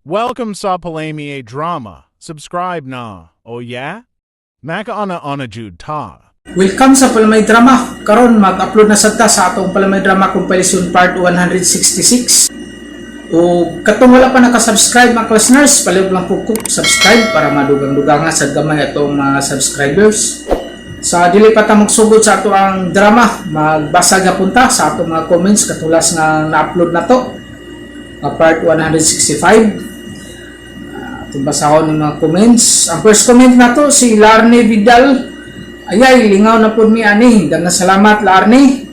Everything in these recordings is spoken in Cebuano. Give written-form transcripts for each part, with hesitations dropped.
Welcome sa Palami Drama. Subscribe na. Oh yeah? Makaana ana jud ta. Welcome sa Palamay Drama. Karon mag-upload na sad ta sa atong Palamay Drama Compilation Part 166. O katong wala pa naka-subscribe, mga listeners, palihog lang po ko subscribe para madugang-dugangan sad gamay atong mga subscribers. Sa dili pa ta magsugod sa ato ang drama, magbasa gapon ta sa atong mga comments katulas nga na-upload na to nga part 165. Atong basahon ng mga comments. Ang first comment na to si Larne Vidal. "Ayay, lingaw na po mi ani. Daghang salamat, Larne."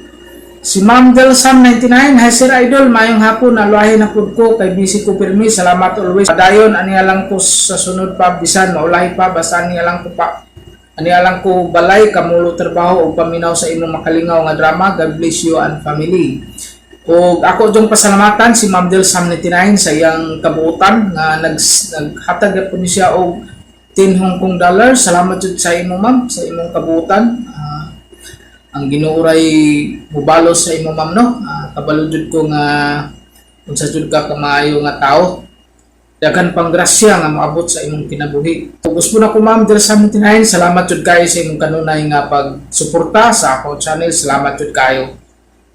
Si Ma'am Del Sam 99, "Hi Sir Idol, mayong hapon, naluahin na pud ko kay busy ko pirmi. Salamat always. Dayon ani lang ko sa sunod pa, bisan maulahi pa, basta ani lang ko pa. Ani lang ko balay kamulo trabaho ug paminaw sa imong makalingaw nga drama. God bless you and family." O ako jung pasalamatan si Ma'am Del Sam 99 sa iyang kabuutan nga naghatag po ni siya og 10 Hong Kong dollars. Salamat jud sa imo, ma'am, sa imong kabuutan. Ang Ginoo ray mubalos sa imo, ma'am, no. Kabalo jud ko nga unsa jud ka kamaayo nga tao. Daghan pang grasya nga moabot sa imong kinabuhi. Gusto na ko, Ma'am Del 79, salamat jud kayo sa imong kanunay nga pagsuporta sa akong channel. Salamat jud kayo.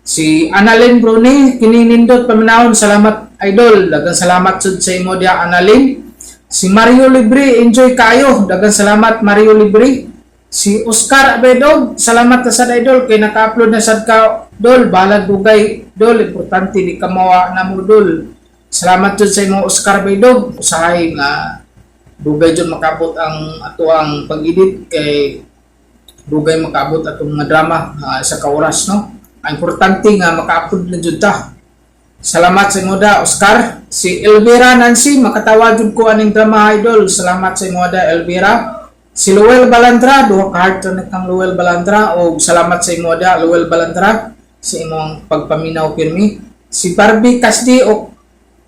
Si Annalyn Bruni, "Kini nindot paminawon, salamat idol." Daghang salamat jud sa imo diya, Annalyn. Si Mario Libre, "Enjoy kayo." Daghang salamat, Mario Libre. Si Oscar Abedog, "Salamat na sad idol kay naka-upload na sad ka dol, balag dugay dol, importante di ka mawa na mo dol." Salamat jud sa imo, Oscar Abedog. Usahay nga dugay jud makabot ang ato ang pag-edit kay dugay makaabot atong mga drama sa ka oras, no. Ang importante nga maka-upload na jud ta. Salamat sa imo da, Oscar. Si Elvira Nancy, "Makatawa jud ko aning drama, idol." Salamat sa imo da, Elvira. Si Luel Balandra, duha ka heart na kang Luel Balandra, o salamat sa imo da, Luel Balandra, sa imong pagpaminaw pirmi. Si Barbie Kasdi,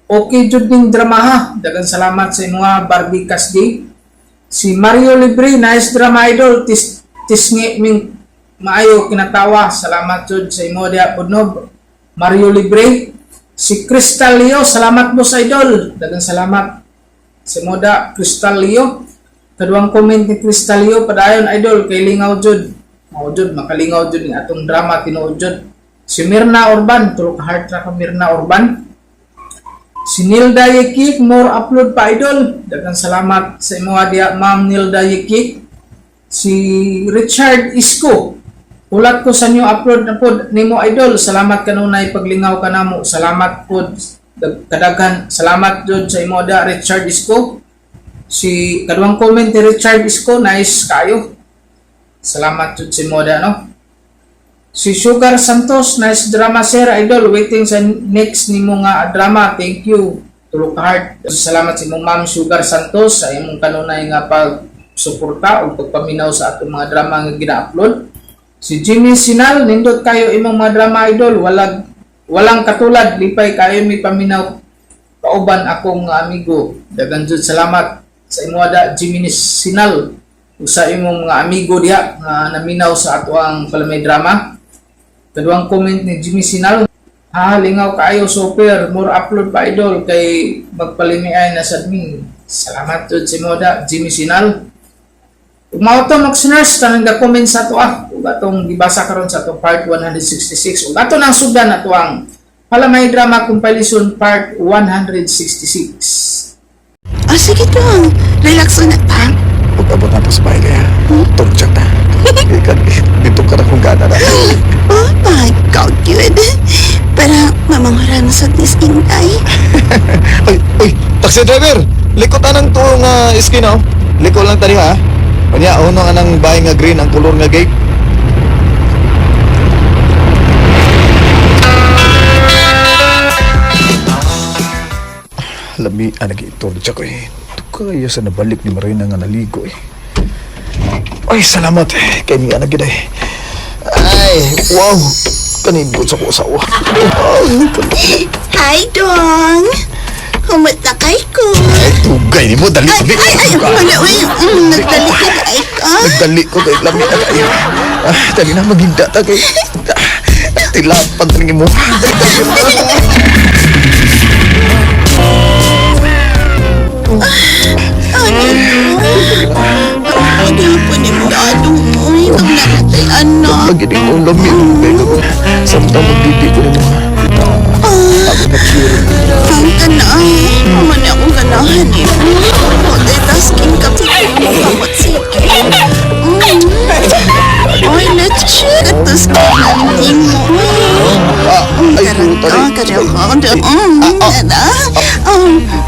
"Okay jud ning drama ha." Daghang salamat sa imo, Barbie Kasdi. Si Mario Libre, "Nice drama idol, tis tisngi ming maayo kinatawa." Salamat jud sa imo diha pudno, Mario Libre. Si Crystal Leo, "Salamat boss idol." Daghang salamat sa imo da, Crystal Leo. Kaduhang comment ni Crystal Leo, "Padayon idol kay lingaw jud." Mao jud, makalingaw jud ning atong drama, tinuod jud. Si Mirna Urban, tulo ka heart ra ka, Mirna Urban. Si Nilda Yekik, "More upload pa idol." Daghang salamat sa imo diha, Ma'am Nilda Yekik. Si Richard Isko, "Ulat ko sa new upload na pod nimo idol. Salamat kanunay paglingaw kanamo." Salamat pod kadaghan. Salamat jud sa imo da, Richard Isko. Si kaduhang comment ni Richard Isko, "Nice kayo." Salamat jud sa imo da, no. Si Sugar Santos, "Nice drama sir idol, waiting sa next nimo nga drama, thank you." Tulo ka heart. Salamat sa imong, Ma'am Sugar Santos, sa imong kanunay nga pagsuporta o pagpaminaw sa atong mga drama nga gina-upload. Si Jimmy Sinal, "Nindot kayo imong mga drama idol, walang katulad, lipay kayo mi paminaw kauban akong amigo." Daghang jud salamat sa imo da, Jimmy Sinal, ug sa imong mga amigo diha nga naminaw sa ato ang Palamay Drama. Kaduhang comment ni Jimmy Sinal, "Ha, lingaw kaayo super, more upload pa idol kay magpalimiay na sad mi." Salamat jud sa imo da, Jimmy Sinal. Ug mao to, mga listeners, tanang ga-comment sa ato ug atong gibasa karon sa atong part 166. Ug ato nang sugdan ato ang Palamay Drama Compilation Part 166. Ah, sige dong. Relax na ta. Pag-abot na to sa bahay kaya, torture ta. Ikaw, dito ka na kung gana na. Oh my God, yun. Para mamanghuran sa nis Inday. Ay, uy, taxi driver! Likot anang tuo nga iskina, oh. Liko lang tani ha. Kanya, uno anang bahay nga green ang kolor nga gate. Lami, nag-itorcha ko eh. Ito kaya sa nabalik ni Marina nga naligo eh. Ay, salamat eh. Kay niya na gid eh. Ay, wow! Kanindot sa ko asawa. Ay, Hi, Dong. Humot na kay ko. Ay, tugay ni mo. Dali, Ay, dali. ay, ay, wala, uy. Nagdali ka kay ka. Nagdali ko kay lami na kayo. Ah, dali na, maghinda ta kay. Tilapan ta mo. Dali, dali. Lagi din mo lami. Pero samtang magdidi ko nimo. Ako na cure. Ang tanay, man akong ganahan eh. Multitasking ka sa kamot sige. Ay, let's check. Ito sa hindi mo. Ay, Karon puta ka, rin. karon ka.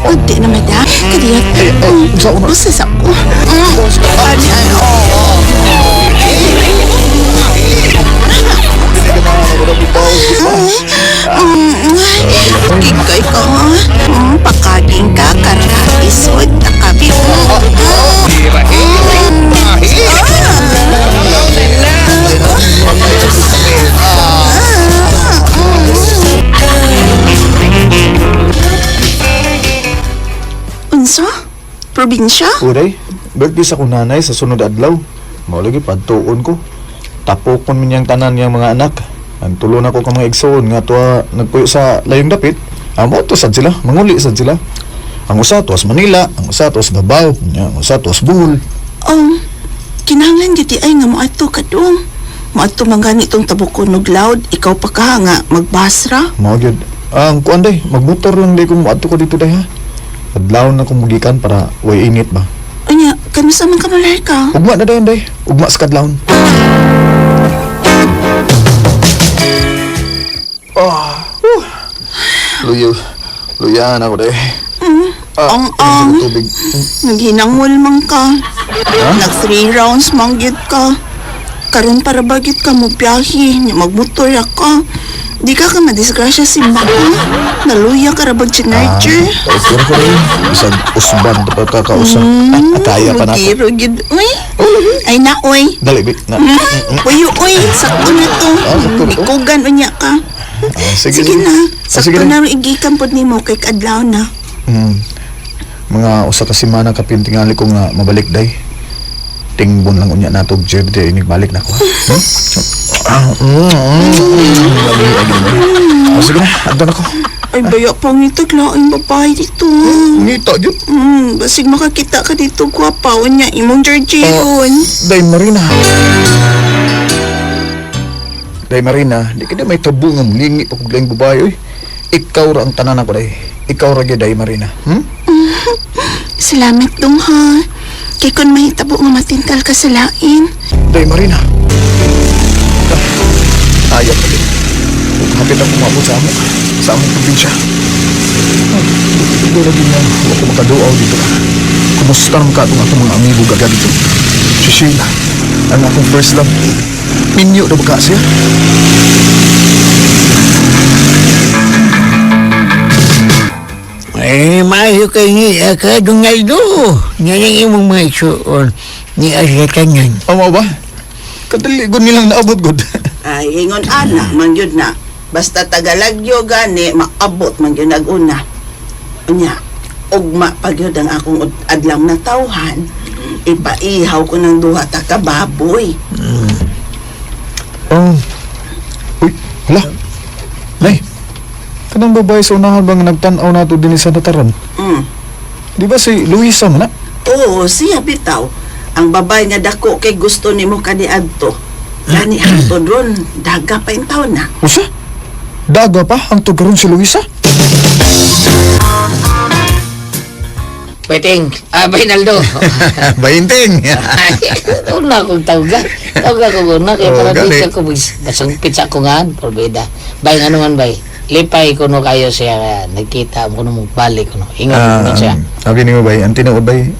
Pagdi na mada. Kadiyot. Ay, ay, unsa ko na? Busas ako. Ay, ay, oh. Kikay ka, ha? Pakaging ka, karaisod, nakabi. Unsa? Probinsya? Uday, birthday sa akong nanay sa sunod adlaw. Mao lagi padtuon ko. Tapokon man niyang tanan niyang mga anak. Ang tulo na ko ka mga igsoon nga tuwa nagpuyo sa layong dapit. Amo to sad sila, manguli sad sila. Ang usa tuwas Manila, ang usa tuwas Davao, nya, ang usa tuwas Bohol. Kinahanglan gyud di ay nga moadto ka dong. Moadto man gani itong tabukon og loud, ikaw pa ka nga magbasra. Mao gyud. Ang kuan day, magmotor lang day kung moadto ko dito day ha. Adlaw na kong mugikan para way init ba. Unya, kanusa man ka malar ka? Ugma na dayon day, ugma sa kadlawon. Ah, Luyo. Luyan ako day. Ah, Ang inom ang. sa tubig. Naghinangol man ka. Nag 3 rounds man gyud ka. Karon para ba gyud ka mo biyahe, nya magmotor ka. Di ka ka madisgrasya si Mama. Naluya ka ra bag nurture. Okay ra ko day. Bisag usban pa ka kausa. Kaya pa na ako. Giro gyud uy. Ay na oy. Dali bi. Na. Uy, uy, sakto na to. Ah, sakto na to. Ikugan unya ka. Ah, sige, Sige na. Ah, sige Sakto na. na igikan pod nimo kay kadlaw na. Mga usa ka semana kapin tingali ko nga mabalik day. Tingbon lang unya nato og jeep day balik na ko. Ha? Ah, Lami agi mo. Ah, sige na, adto na ko. Ay, baya pangitag laing babae dito. Ngita jud. Basig makakita ka dito, gwapa. Unya, imong Georgion. Day Marina. Day Marina, di ka na may tabo nga mulingi pa kog laing babae oy. Ikaw ra ang tanan ako day. Ikaw ra gyud Day Marina. Salamat dong ha. Kay kun mahitabo nga matintal ka sa lain. Day Marina. Ah, ayaw pa din. Hapit ako maabot sa amo. Sa among probinsya. Hindi lagi nga. Huwag ko makaduaw dito. Kumusta naman ka itong atong mga amigo gaga dito? Si Sheila. Ang akong first love. Minyo na ba ka siya? Eh, maayo kay ni ka Donaldo. Nga lang imong mga isuon ni Asya Tanan. Amo ba? Kadali gud nilang naabot gud. Ay, ingon ana, man yun na. Basta Tagalagyo gani, maabot man yun nag-una. Unya, ugma pa gyud ang akong adlaw na tawhan. Ipaihaw ko ng duha ta ka baboy. Oh. Uy, hala. Nay. Kanang babae sa unahan bang nagtan-aw nato dinhi sa dataran? Di ba si Luisa man na? Oo, siya bitaw. Ang babae nga dako kay gusto nimo kaniadto. Gani hangtod ron, daga pa yung taon na. Usa? Daga pa ang tugaron si Luisa? Pweteng, ah, Bainaldo. Bainting. Una akong tawga. Tawga ko una. Kaya Oo, para gani. pizza ko, masangpit sa akungan, porbeda. Bay, ano man bay? Lipay ko no kayo siya, nga, nagkita mo no balik ko no. Ingon Ah, ko siya. Sabi ni mo bay, ang tinuod bay,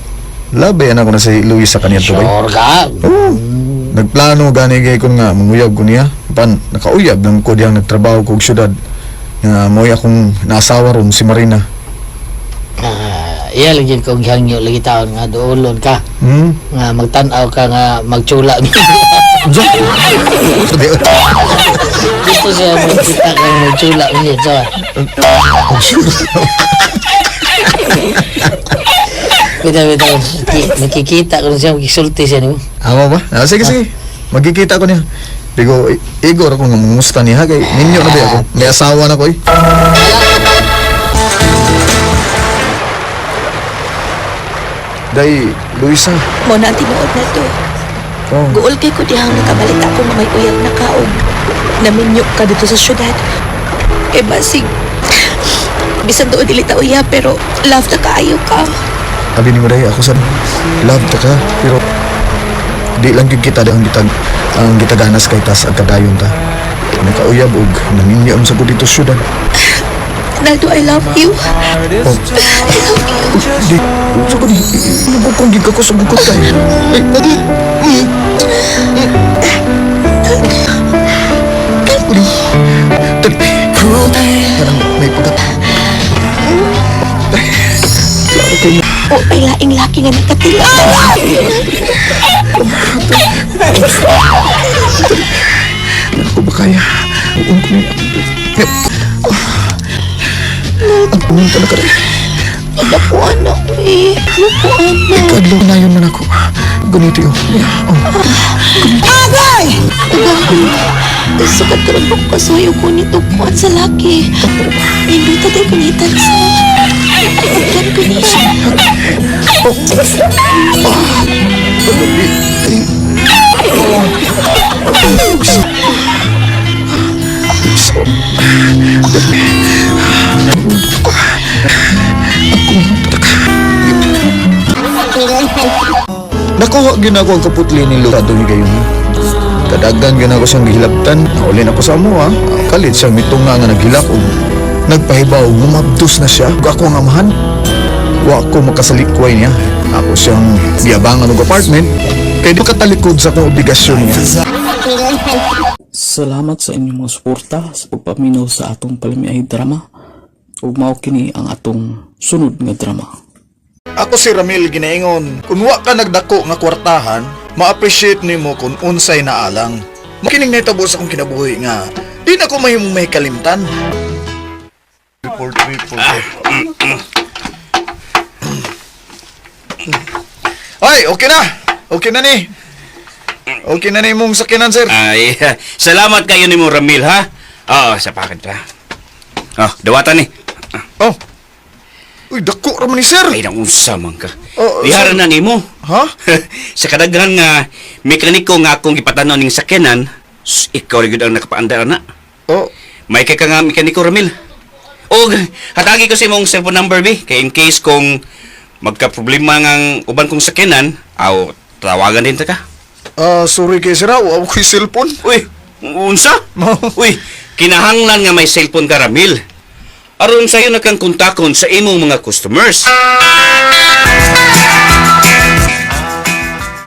labay anak ko na si Luisa kaniya to bay. Sure ka? Oo. Nagplano gani kay ko nga manguyab ko niya. Pan nakauyab nang ko diyang nagtrabaho ko og syudad. Nga mo'y akong naasawa ron si Marina. Ah, iya lagi ko gihangyo lagi taon nga duolon ka. Nga magtan-aw ka nga magtsula. Gusto siya magkita ka magtsula niya. So, bitaw bitaw nakikita ko na siya magkisulti siya nimo. Amo ba? Ah, sige sige. Magkikita ko niya. Bigo, igor ako nga mangusta niya kay ninyo na ba ako? May asawa na ko eh. Day, Luisa, Mo na ang tinuod na to. Oh. Guol kay ko dihang nakabalita ko nga may uyab na ka og naminyo ka dito sa syudad. Kay basig, bisan doon dili ta uyab pero love na kaayo ka. Abi ni mo day, ako sa love ta ka, pero di lang gyud kita ang gitag ang gitaganas kay tas ang kadayon ta. Nakauyab og naminyo am sa ko dito syudad. Naldo, I love you. Oh. I love you. Di, sa ko di, nagukong gig ako sa bukod kay. Ay, Uli. Dali. Parang may pagkat. Klaro kayo. O, ay laing laki nga nakatila. Ako ba kaya? Uun ko niya. Ang punong talaga rin. Napuan ako eh. Napuan na. Kadlaw na yun man ako. Ganito yun. Oh. Agay! Sukat ko rin po kasuyo ko nito kuan sa laki. Induta tayo kunitan sa... Ay, uglan ko ni siya. Nakuha gyud ako ang kaputli ni Luka doon kayo. Kadagan gyud ako siyang gihilabtan. Naulin ako sa amo ha. Kalit siyang mitunga nga naghilak og nagpahibaw ngumabdos na siya. Ug ako ang amahan. Wa ko makasalikway niya. Ako siyang giabangan og apartment. Kay di katalikod sa akong obligasyon niya. Salamat sa inyong mga suporta sa pagpaminaw sa atong palamiay drama ug mao kini ang atong sunod nga drama. Ako si Ramil ginaingon, kung wa ka nagdako nga kwartahan, ma-appreciate nimo kung unsay naalang. Makining nahitabo sa akong kinabuhi nga, di na ko mahimong may kalimtan. Ay, okay na. Okay na ni. Okay na ni mong sakinan, sir. Ay, salamat kayo ni mo Ramil ha. Oo, sa packet ha. Oh, dawatan ni. Oh. Uy, dako ra man ni sir. Ay, naunsa man ka. Oh, Lihara na nimo. Ha? Sa kadaghan nga mekaniko nga akong gipatanaw ning sakyanan, ikaw ra gyud ang nakapaandar na. Oh, May kay ka nga mekaniko Ramil. Og hatagi ko sa imong cellphone number bi kay in case kung magka-problema ngang uban kong sakyanan, aw tawagan din ta ka. Sorry kay sir, ah, wa ko'y cellphone. Uy, unsa? Uy, kinahanglan nga may cellphone ka Ramil. Aron sayo na kang kontakon sa imong mga customers.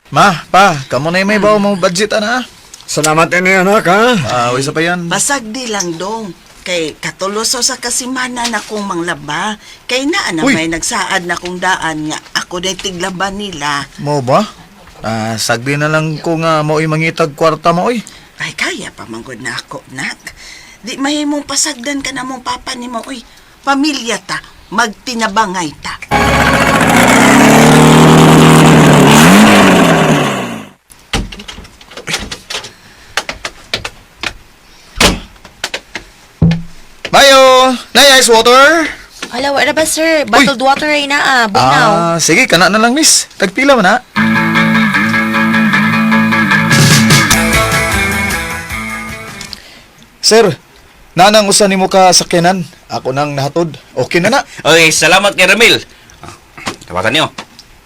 Ma, pa, kamo na yung may bawo mo budget ana. Salamat ini anak ha. Ah, isa pa yan. Basag di lang dong. Kay katuloso sa kasimana na kong manglaba. Kay naa na Uy! may nagsaad na kong daan nga ako na tiglaba nila. Mo ba? Ah, sagdi na lang ko nga mao'y mangitag kwarta maoy. Ay, kaya pa manggod na ako, nak. Di mahimong pasagdan ka na mong papa ni mo, uy. Pamilya ta, magtinabangay ta. Bayo! Nay, ice water! Hala, wala ba sir? Bottled water ay naa. Bunaw. Ah, sige, kana na lang, miss. Tagpila man ha. Sir, nanang usa nimo ka sakyanan. Ako nang nahatod. Okay na na. Okay, salamat kay Ramil. Ah, Tawatan niyo.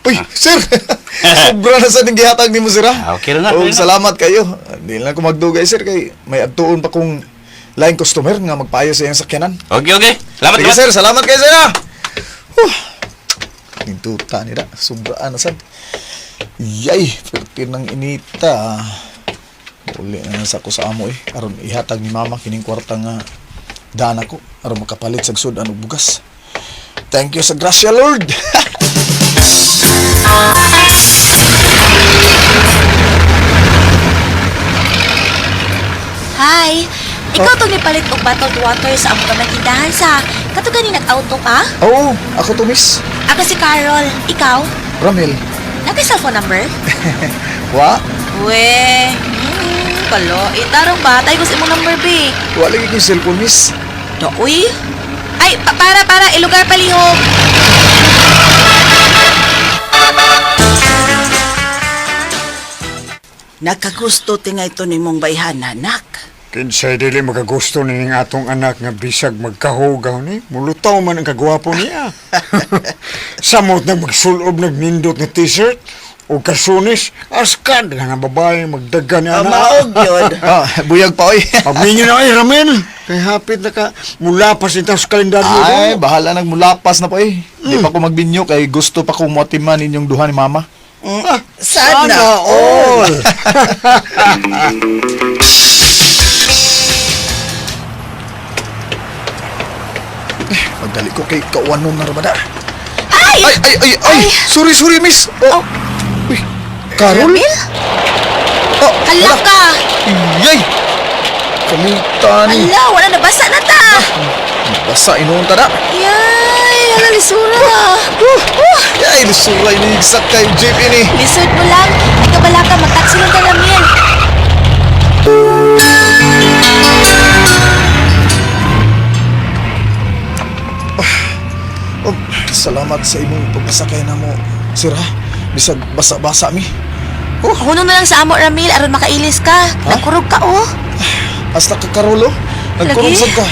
Uy, sir! Sobra na sa gihatag nimo sir ha. Ah, okay na na, Og okay na. salamat kayo. Di lang ko magdugay sir kay may adtuon pa kong line customer nga magpaayo sa iyang sakyanan. Okay, okay. Salamat, Sige salamat. sir, salamat kayo sir ha. Huh. Nintuta nila, sobraan na sad. Yay, perti ng inita. Uli na lang sa ako sa amo eh. Aron ihatag ni mama kining kwarta nga daan ako aron makapalit sa sudan og bugas. Thank you sa grasya Lord. Hi! Ikaw tong nipalit og bottled water sa among gamay tindahan sa kato gani nag-auto ka? Oo, ako to miss. Ako si Carol. Ikaw? Ramil. Naka cellphone number? Wa, We, kalo. Itarong ba? Tayo ko sa imong number, be. wa lagi kong cellphone miss. Uy. Ay, para, ilugar palihog. Nakagusto tingay to nimong bayhana, nak. Kinsay dili makagusto nining atong anak nga bisag magkahugaw ni, mulutaw man ang kagwapo niya. Samot na magsulob nagnindot na t-shirt o kasunis, askad nga nga babae magdaga ni anak. Maog yun. Ah, buyag pa oy. Pagminyo na ay, Ramil. Kay hapit na ka, mula pa sinta sa kalendaryo. Ay, bahala nang mulapas na po eh. Di pa ko magbinyo kay gusto pa ko motiman inyong duha ni mama. Sana, Sana all. Pagdali ko kay kawanon na rabada. Ay! Ay, ay, ay, ay! Sorry, sorry, miss! Oh. Uy, Carol? Ramil? Oh, Hala ka! Yay! Kamuta ni. Hala, wala nabasa na ta! Basa inuon ta na. Yay! Hala, lisura! Yay, lusura ini sakay jeep ini. Lisod mo lang. Ay, kabala ka, magtaksi lang ka, Ramil. Oh, salamat sa imong pagpasakay na mo, sir ha. Bisag basa-basa mi. Oh. Hunong na lang sa amo, Ramil, aron makailis ka. Nagkurog ka, oh. Hasta ka Carolo, nagkurong Lagi? sad ka.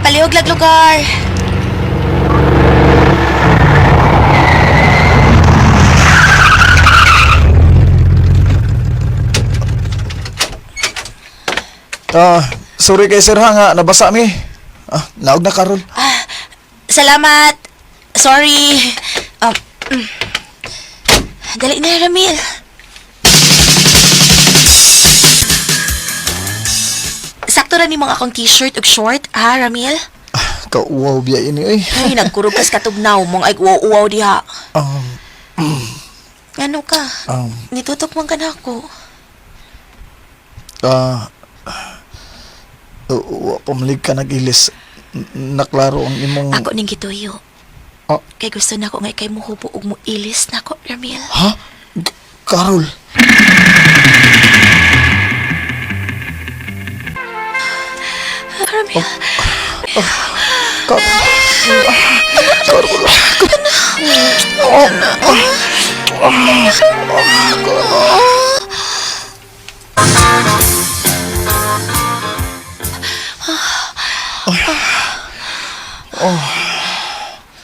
Palihog lag lugar. Ah, sorry kay sir ha nga nabasa mi. Ah, naog na Carol. Ah, salamat. Sorry. Dali na, Ramil. Sakto ra nimo ang akong t-shirt ug short, ha, Ramil? Kauwaw biya ini oy. Ay, nagkurog kas katugnaw mong ay uwaw-uwaw diha. Ano ka? Nitutok man ka na ako. Ah, wa pamalig ka nag-ilis. Naklaro ang imong Ako ning gituyo. Ah. Kay gusto na ko nga ikay muhubo ug muilis na ko, Ramil. Ha? Carol. Ramil. Carol.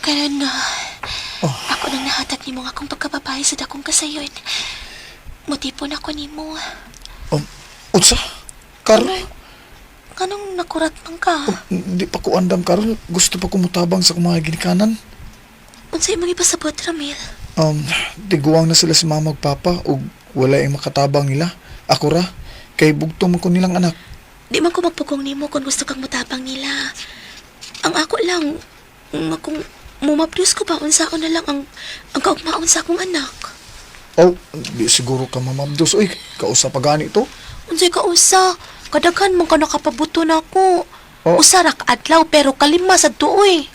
Karon na. Ako nang nahatag nimo nga akong pagkababae sa dakong kasayon. Mutipon ako nimo. Unsa? Carol? Nganong nakurat man ka? Di pa ko andam, Carol. Gusto pa ko mutabang sa akong mga ginikanan. Unsay imong ipasabot, Ramil? Tiguang na sila si mama ug papa ug wala yung makatabang nila. Ako ra, kay bugtong man ko nilang anak. Di man ko magpugong nimo kung gusto kang mutabang nila. Ang ako lang, nga kung mumapdos ko ba, unsa ko na lang ang kaugmaon sa akong anak. Oh, di siguro ka mamabdos. Uy, kausa pa gani to. Unsay ka usa? Kadaghan man ka nakapabuto na ako. Oh. Usa ra ka adlaw pero kalima sa tuoy.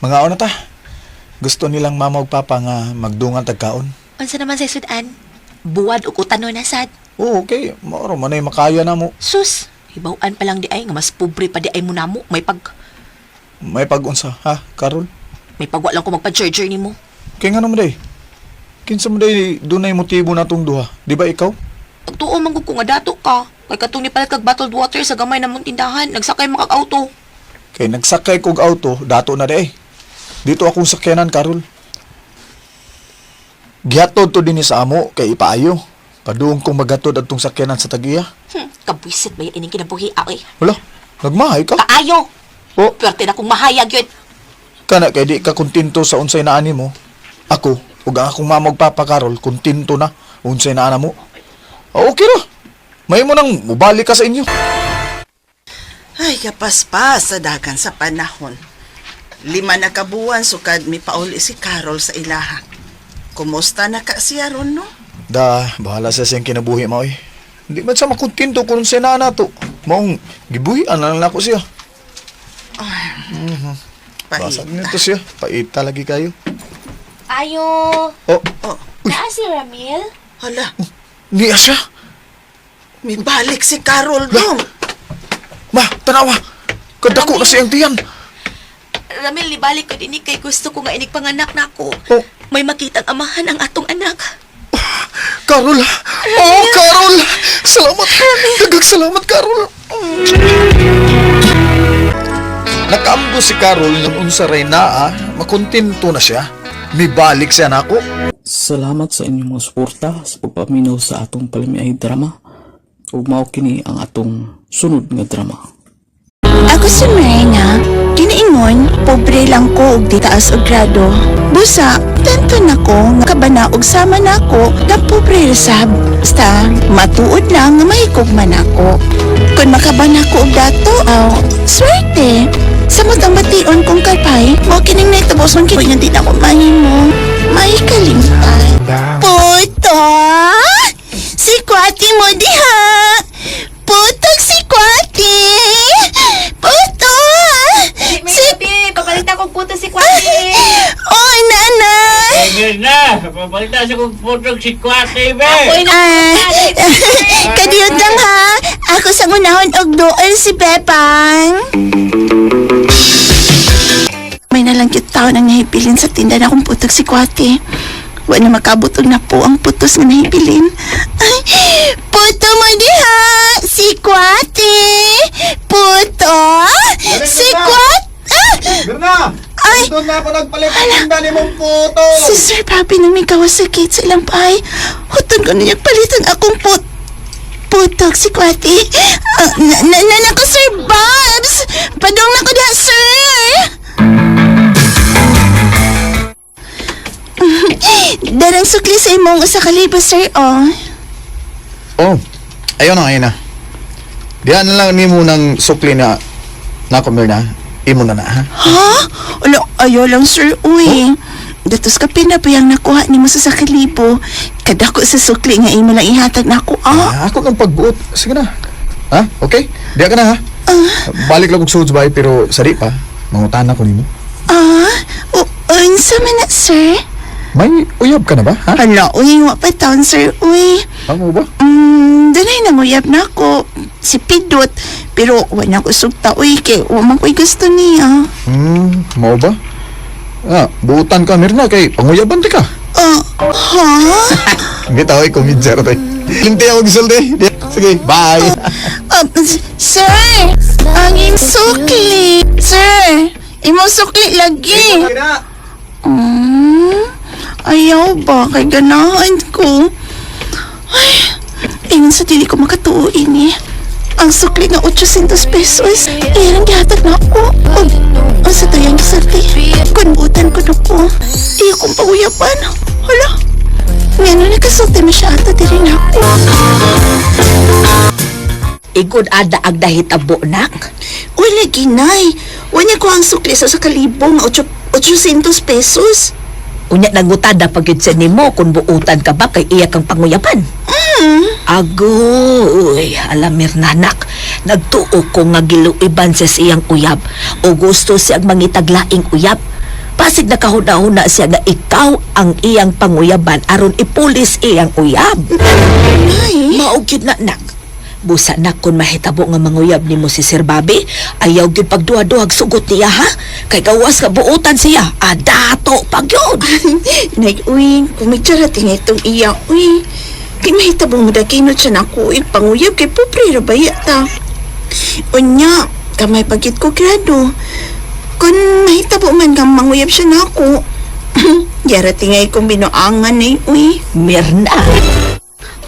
Mga na ta. Gusto nilang mama ug papa nga magdungan tagkaon. Unsa naman sa sudan? Buwad ug utano na sad. Oh, okay. Maoro manay makaya na mo. Sus, hibaw-an pa lang di ay nga mas pobre pa di ay mo namo. May pag May pag-unsa, ha, Carol? may pagwa lang ko magpa-charger nimo. Kay ngano mo day? Kinsa mo day dunay motibo natong duha? Di ba ikaw? Pagtuo man gud ko nga dato ka. Kay katong nipalit kag bottled water sa gamay namong tindahan, nagsakay man kag auto. Kay nagsakay kog auto, dato na day. Dito akong sakyanan, Carol. Gihatod to dinhi sa amo kay ipaayo. Paduong kong magatod adtong sakyanan sa tagiya. Kabwisit ba ining kinabuhi ay. Wala, nagmahay ka. Kaayo. Oh, Pwerte na kong mahayag yun. kana kay di ka kontento sa unsay naani mo. Ako ug ang akong mama ug papa Carol kontento na unsay naana mo. Ah, okay ra. May mo nang mubalik ka sa inyo. Ay, kapaspas sa dagan sa panahon. 5 na kabuwan sukad mi pauli si Carol sa ilaha. Kumusta na ka siya ron, no? Da, bahala sa siyang kinabuhi mo eh. Hindi man siya makontento kung siya na to. Maong gibuhian na lang nako siya. Basag Paita. nito siya. Paita lagi kayo. Ayo. Oh, Oh, Naa si Ramil? hala. niya siya. Mibalik si Carol dong. Ma, tanawa. Kadako na siyang tiyan. Ramil, nibalik ko dinhi kay gusto ko nga inig panganak nako. Oh. May makitang amahan ang atong anak. Carol! Oh, Carol! Salamat! Daghang salamat, Carol! Nakaamgo si Carol ng unsa ray naa, makontento na siya. Mibalik siya nako. Salamat sa inyong mga suporta sa pagpaminaw sa atong palamiay drama. Ug mao kini ang atong sunod nga drama. Ako si Marina. Kiniingon, pobre lang ko og di taas og grado. Busa, tanto na ko nga kabana og sama na ako nga pobre ra sab. Basta, matuod lang nga mahikog man ako. Kung makabana ko og dato, aw, swerte. Samot ang bation kong kalpay, mao kining naitabo sa kini nga di na ko mahimo. May kalimtan. Puto! Si Kwati mo diha! Putog si Kwati! Puto! Si... Papalitan kong puto si Kwati. Oh, nanay! Mirna, papalitan sa kong putog si Kwati, be! Ah, kadiyot lang ha. Ako sa unahon og dool si Bebang. May nalang cute taon ang nahibilin sa tinda na akong putog si Kwati. Wa na makabot og na po ang putos nga nahibilin. Ay, puto mo diha! Si Kwati! Puto! Si Kwati! Ah! Mirna! Ay! Doon na ako nagpalit ng tinda ni mong puto! Si Sir Bobby nang may kawasakit sa ilang bahay. Huton ko niya palitan akong putok si Kwati. Ah, na, na, na, nako, Sir Babs! Padong na ko diha, sir! Darang sukli sa imong usa ka libo, sir, oh. Oh, ayun na, ayun na. Diyan na lang nimo ng sukli na nako Mirna. Imo na na, ha? Ha? Ala, ayaw lang, sir, uy. Datos ka pinapayang nakuha nimo sa sakalibo. Kadako sa sukli nga imo lang ihatag nako, ah. Ah, ako ng pagbuot. Sige na. Ha? Okay? Diya ka na, ha? Balik lang kong suod sa bahay, pero sari pa. Mangutan ako nimo. Ah, o, unsa man na, sir? May uyab ka na ba, ha? Hala, uy, wa pa taon, sir, uy. Amo ba? Dunay nanguyab na ako. Si Pidot. Pero wala ko sugta, uy, kay wa man ko'y gusto niya. Mao ba? Ah, buutan ka, Mirna, kay panguyaban ti ka. Ah, ha? Hindi tao, ay kumidser tayo. Hindi ako gisulti. Sige, bye. Ah, sir, ang imong sukli. Sir, imong sukli lagi. Ayaw ba? Kay ganahan ko. Ay, ingon sa dili ko makatuo ini. Ang sukli nga 800 pesos. Iyang gihatag na ako. Og, ang sa tuyang gisulti. Kunbutan ko na ko. Iya kong paguyapan. Hala, ngano nakasulti mo siya ata diri na ako. Igod ada ag dahitabo nak. Uy, lagi, nay. Wala ko ang sukli sa kalibo nga 800 pesos. Unya nangutada pag yun sa nimo kung buutan ka ba kay iya kang panguyapan. Agoy, alam Mirnanak, nagtuo ko nga giluiban sa siyang uyab o gusto siyang mangitaglaing uyab. Pasig nakahuna-huna siya nga ikaw ang iyang panguyaban aron ipulis iyang uyab. Nay. Mao gyud na nak. Busa na kung mahitabo nga manguyab nimo si Sir Bobby, ayaw gyud pagduha-duhag sugot niya ha. Kay gawas nga buutan siya. Adato pag yun. Nay, uy, kumitsara tinga itong iya, uy. Kay mahitabong mudakino siya na ako, uy, panguyab kay pobre ra ba yata. Unya, kamay pagit ko grado. Kung mahitabo man kang manguyab siya na ako, yara tingay kong binuangan ay, uy. Mirna.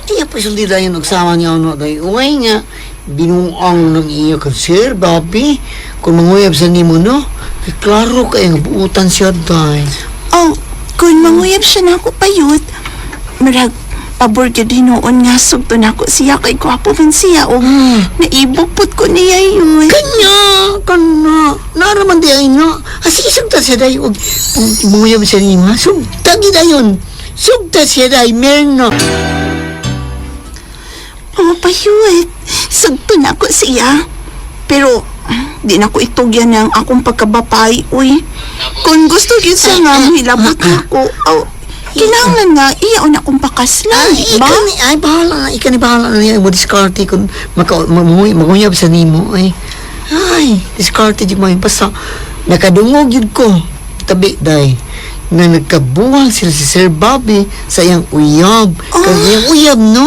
Iya pa sulti tayo nagsama niya ano tayo. Uy nga, binuang ng iyo ka, Sir Bobby. Kung manguyab sa nimo, no? Eh, klaro kay nga buutan siya, day. Oh, kung manguyab siya na ako payot, marag pabor gyud hinuon nga sugto na ako siya kay gwapo man siya o naibok pud ko niya yun. Kanya, kana, naraman di ay no. Asi sugta siya day, og manguyab siya nimo, ha? Sugta gid ayon. Sugta siya day, Mirna. Oh, payut. Sugto na ako siya. Pero, di na ko itugyan ang akong pagkabapay, uy. Kung gusto gyud siya nga, hilabot na ako. Aw, Kinahanglan nga iya una kong pakaslan, Ay, ba? ikaw ni, ay, bahala na. Ikaw ni bahala na niya. Mo diskarte kung manguyab sa nimo. Ay, ay, diskarte di mo. Basta, nakadungog yun ko. Tabi, day. Na nagkabuwal sila si Sir Bobby sa iyang uyab. Ah. Kaya iyang uyab, no?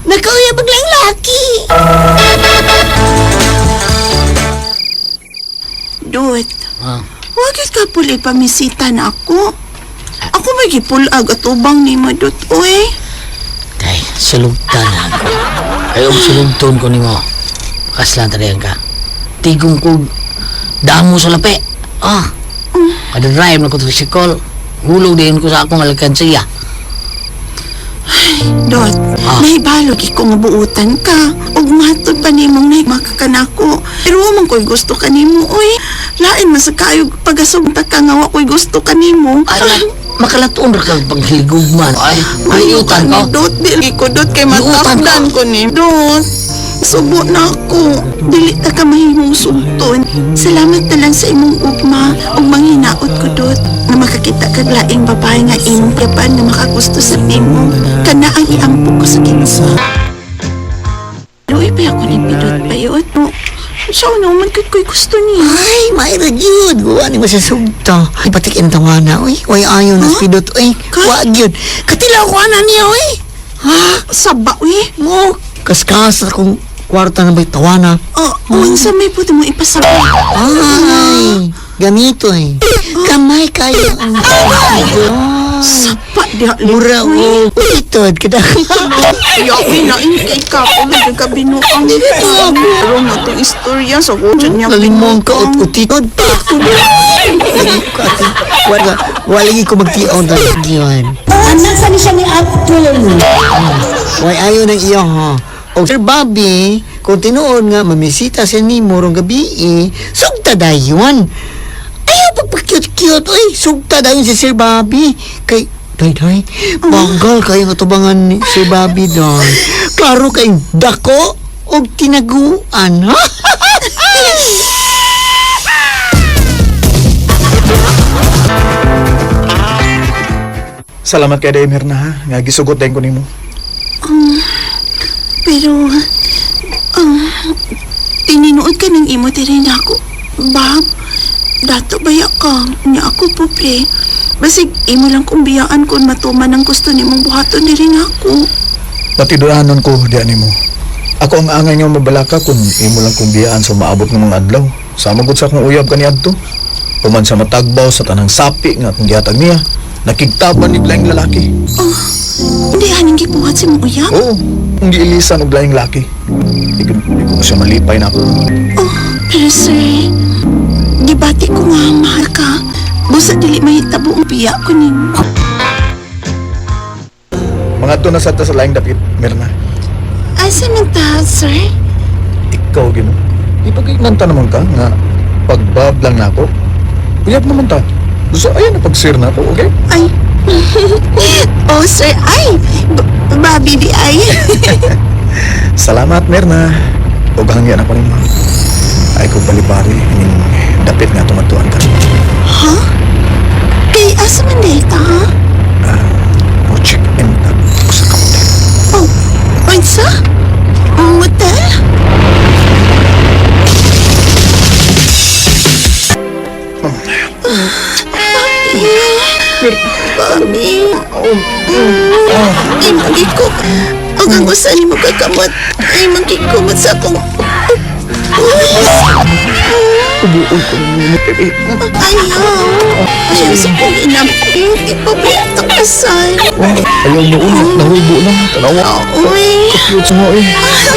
Nakauyab ang lang laki. Dut, Ah. wag ka puli pamisita na ako. Ako may gipulag at ubang ni mo, Dut, uy. Kay, sulugtan na ako. Kay, og sulugton ko nimo. Kaslan tariyan ka. Tigong ko, damo sa lapi. Ah, kada-drive na ko tricycle. Hulog din ko sa akong alkansiya. Dot, Ah. nahibalog ko nga buutan ka. Ug matod pa nimong nahimakakanako. Pero wa man ko'y gusto kanimo, uy. Lain man sa kayo pagasugta ka nga wa ko'y gusto kanimo. Ay, makalatuon ra kag paghiligugman. Ay, mayutan ko. Dot, dili ko dot kay Yutan ko. matakdan ko ni Dot. Subo na ako. Dili ta ka mahimong sugton. Salamat na lang sa imong ugma ug manghinaot ko dot na makakita kag laing babae nga imong yapan nga makagusto sa imo. Kana ang iampo ko sa Ginoo. Luoy pa ako ni Pidot payot. No. Siya naman kit ko'y gusto niya. Ay, mayroon yun. Gawa ni mo sa sugta. Ipatik ang tawana, uy. Uy, ayaw na Huh? pidot, uy. Ka? Wag yun. Katilaw ko ana niya, uy. Ha? Saba, uy. Mo, kaskas akong kwarta na ba'y tawana. Oh, unsa may pwede mo ipasaba. Ay, ganito eh. Kamay kayo. Sapa diha. Mura o. Itod, kada. Ayaw, pinain kay ka. Kung nagkabinuang. Pero nga itong istorya sa kutsa niya. Lalimong ka ut utitod. Wala, wala lagi ko magtiaw na yun. Anak sa ni siya ni Apple. Way ayaw ng iyo ha. O Sir Bobby, kung tinuod nga mamisita siya ni Morong gabi eh, sugta dayon. Ayaw pagpa-cute-cute, oy, sugta dayon si Sir Bobby. Kay, day day, banggal kayo nga tubangan ni Sir Bobby doon. Klaro kay dako og tinaguan, ha? Salamat kay Day Mirna ha. Nga gisugot din ko nimo. Pero, tininuod ka ng imo tiri na ako. Bab, dato baya ka. Nya ako pobre. Basig, imo lang kong biyaan kung matuman ang gusto nimong buhaton diri na ako. Natiduranon ko diyan nimo. Ako ang angay nga mabalaka kung imo lang kong biyaan sa maabot ng mga adlaw. Sama gud sa akong uyab kaniadto. Human sa matagbaw sa tanang sapi nga akong gihatag niya. Nakigtaban ni laing lalaki. Oh, hindi haning gibuhat si mong uyab. Oo, ang giilisan og laing laki. Di ko siya malipay na ako. Oh, pero sir, gibati ko nga mahal ka. Busa dili mahitabo ang biya ko nimo. Mga to na sa ta sa laing dapit, Mirna. Asa man ta, sir? Ikaw gino. Ipag-ignanta naman ka nga pagbab lang nako. Uyab naman ta. Gusto ayan na pag-sir na ako, okay? Ay. Oh, sir, ay. Babi di ay. Salamat, Mirna. Ug hangyan ako nimo. Ay kung balibari ining dapit nga tumatuan ka. Ha? Kay asa man data, ha? Mo check in ta sa kamote. Oh, unsa? Motel? Babi. Ay, magiko. Ang ang usan mo kakamot. Ay, magkikumot sa akong... Uy! Ubuon ko nimo, bebe. Ayaw. Ayaw sa kong inam. Ipabrito kasal. Ayaw noon, nahubo na. Tanawa. Uy. Cute mo eh.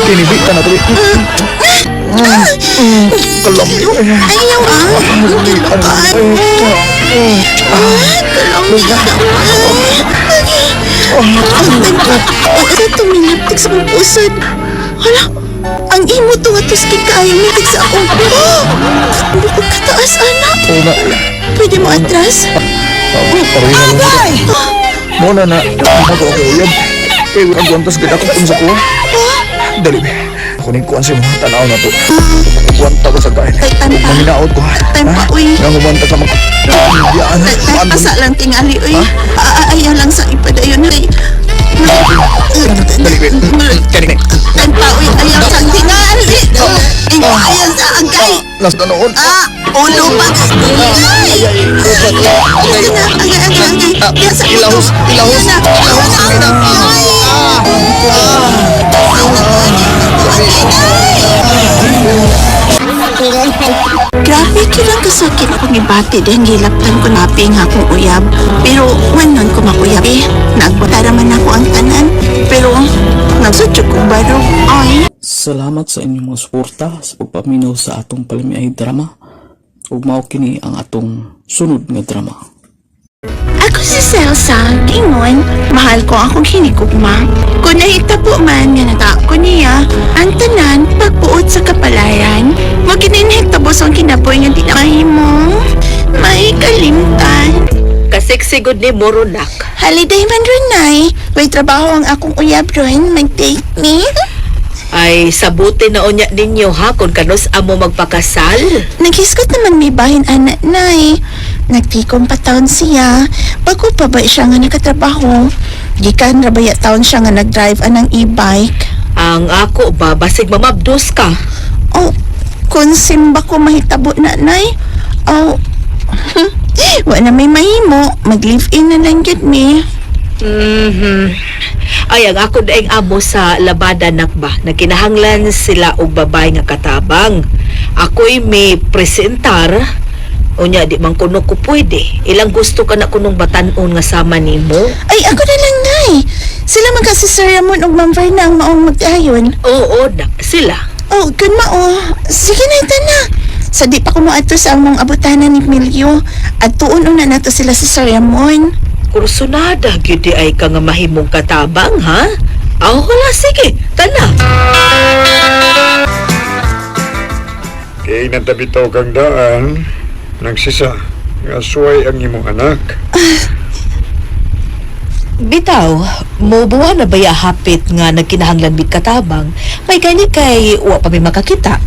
Tinibig ta na tuloy. Kalami. Ayaw ah. Kilukan. Ah, kalami Sa tuminaptik sa akong pusod. Hala, ang imo to nga tuski kaayo mitik sa akong... Oh! Bukod kataas, anak. Oo na. Pwede mo atras? Paruhin na lang. Muna na. Ako ako uyab. Kay agwantas gid ako kung sa kuha. Dali be. Ako ni kuan sa imong tanaw na to. Kuwanta ko sa kain. Ay, time pa. Manghinaot ko ha. Time pa, uy. Nga humanta ka mag... Yaan. Ay, pasa lang tingali, uy. Ayaw lang sa ipadayon. Ay, Dali, time pa, uy. Ayaw sa tingali. Ay, ayaw sa agay. Last na noon. Ah, ulo pa. Ay! Ay, na, agay, agay, agay. Yan sa ulo. Ilahos, ilahos, Yan na, ilahos. yan na. Ay! Grabe kirang kasakit akong ibati dahil gilaptan ko napi nga akong uyab. Pero wanon ko makuyab eh. Nagpatara man ako ang tanan. Pero nagsudyo ko barog. Ay! Salamat sa inyong mga suporta sa pagpaminaw sa atong palamiay drama. Ug mao kini ang atong sunod nga drama. Ako si Celsa, ingon, mahal ko akong hinigugma. Kung nahitabo man nga nata ko niya, ang tanan pagpuot sa kapalaran. Magininhitabo sa kinabuhi nga di na mahimo. May kalimtan. Kasiksigod ni Moronak. Holiday man ron, Nay. May trabaho ang akong uyab ron. Mag-date me. Ay, sabuti na unya ninyo ha kung kanus amo magpakasal. Naghisgot naman may bahin ana, Nay. Nagtikom pa taon siya. Bago pa ba siya nga nakatrabaho? Gikan rabaya taon siya nga nag-drive anang e-bike. Ang ako ba, basig mamabdos ka. Oh, kung simba ko mahitabo na, Nay. Oh, wala may mahimo. Mag-live-in na lang yun, me. Mhm. Ay, ang ako daing amo sa labada nakba. Nagkinahanglan sila og babae nga katabang. Ako'y may presentar. Unya, di man kuno ko pwede. Ilang gusto ka na kunong batanon nga sama nimo? Ay, ako na lang, Nay. Sila man kasi Sir Ramon ug Ma'am Verna ang maong magdayon. Oo, nak, sila. Oh, kun mao. Sige na, ito na. Sa di pa ko moadto sa among abutanan ni Emilio. At tuon una nato sila si Sir Ramon. Kursunada, gyud di ay ka nga mahimong katabang, ha? Aw, wala, sige, tana. Kay natabitaw kang daan, nagsisa, nga suway ang imong anak. Bitaw, mubuwa na baya hapit nga nagkinahanglan mig katabang, may gani kay wa pa mi makakita.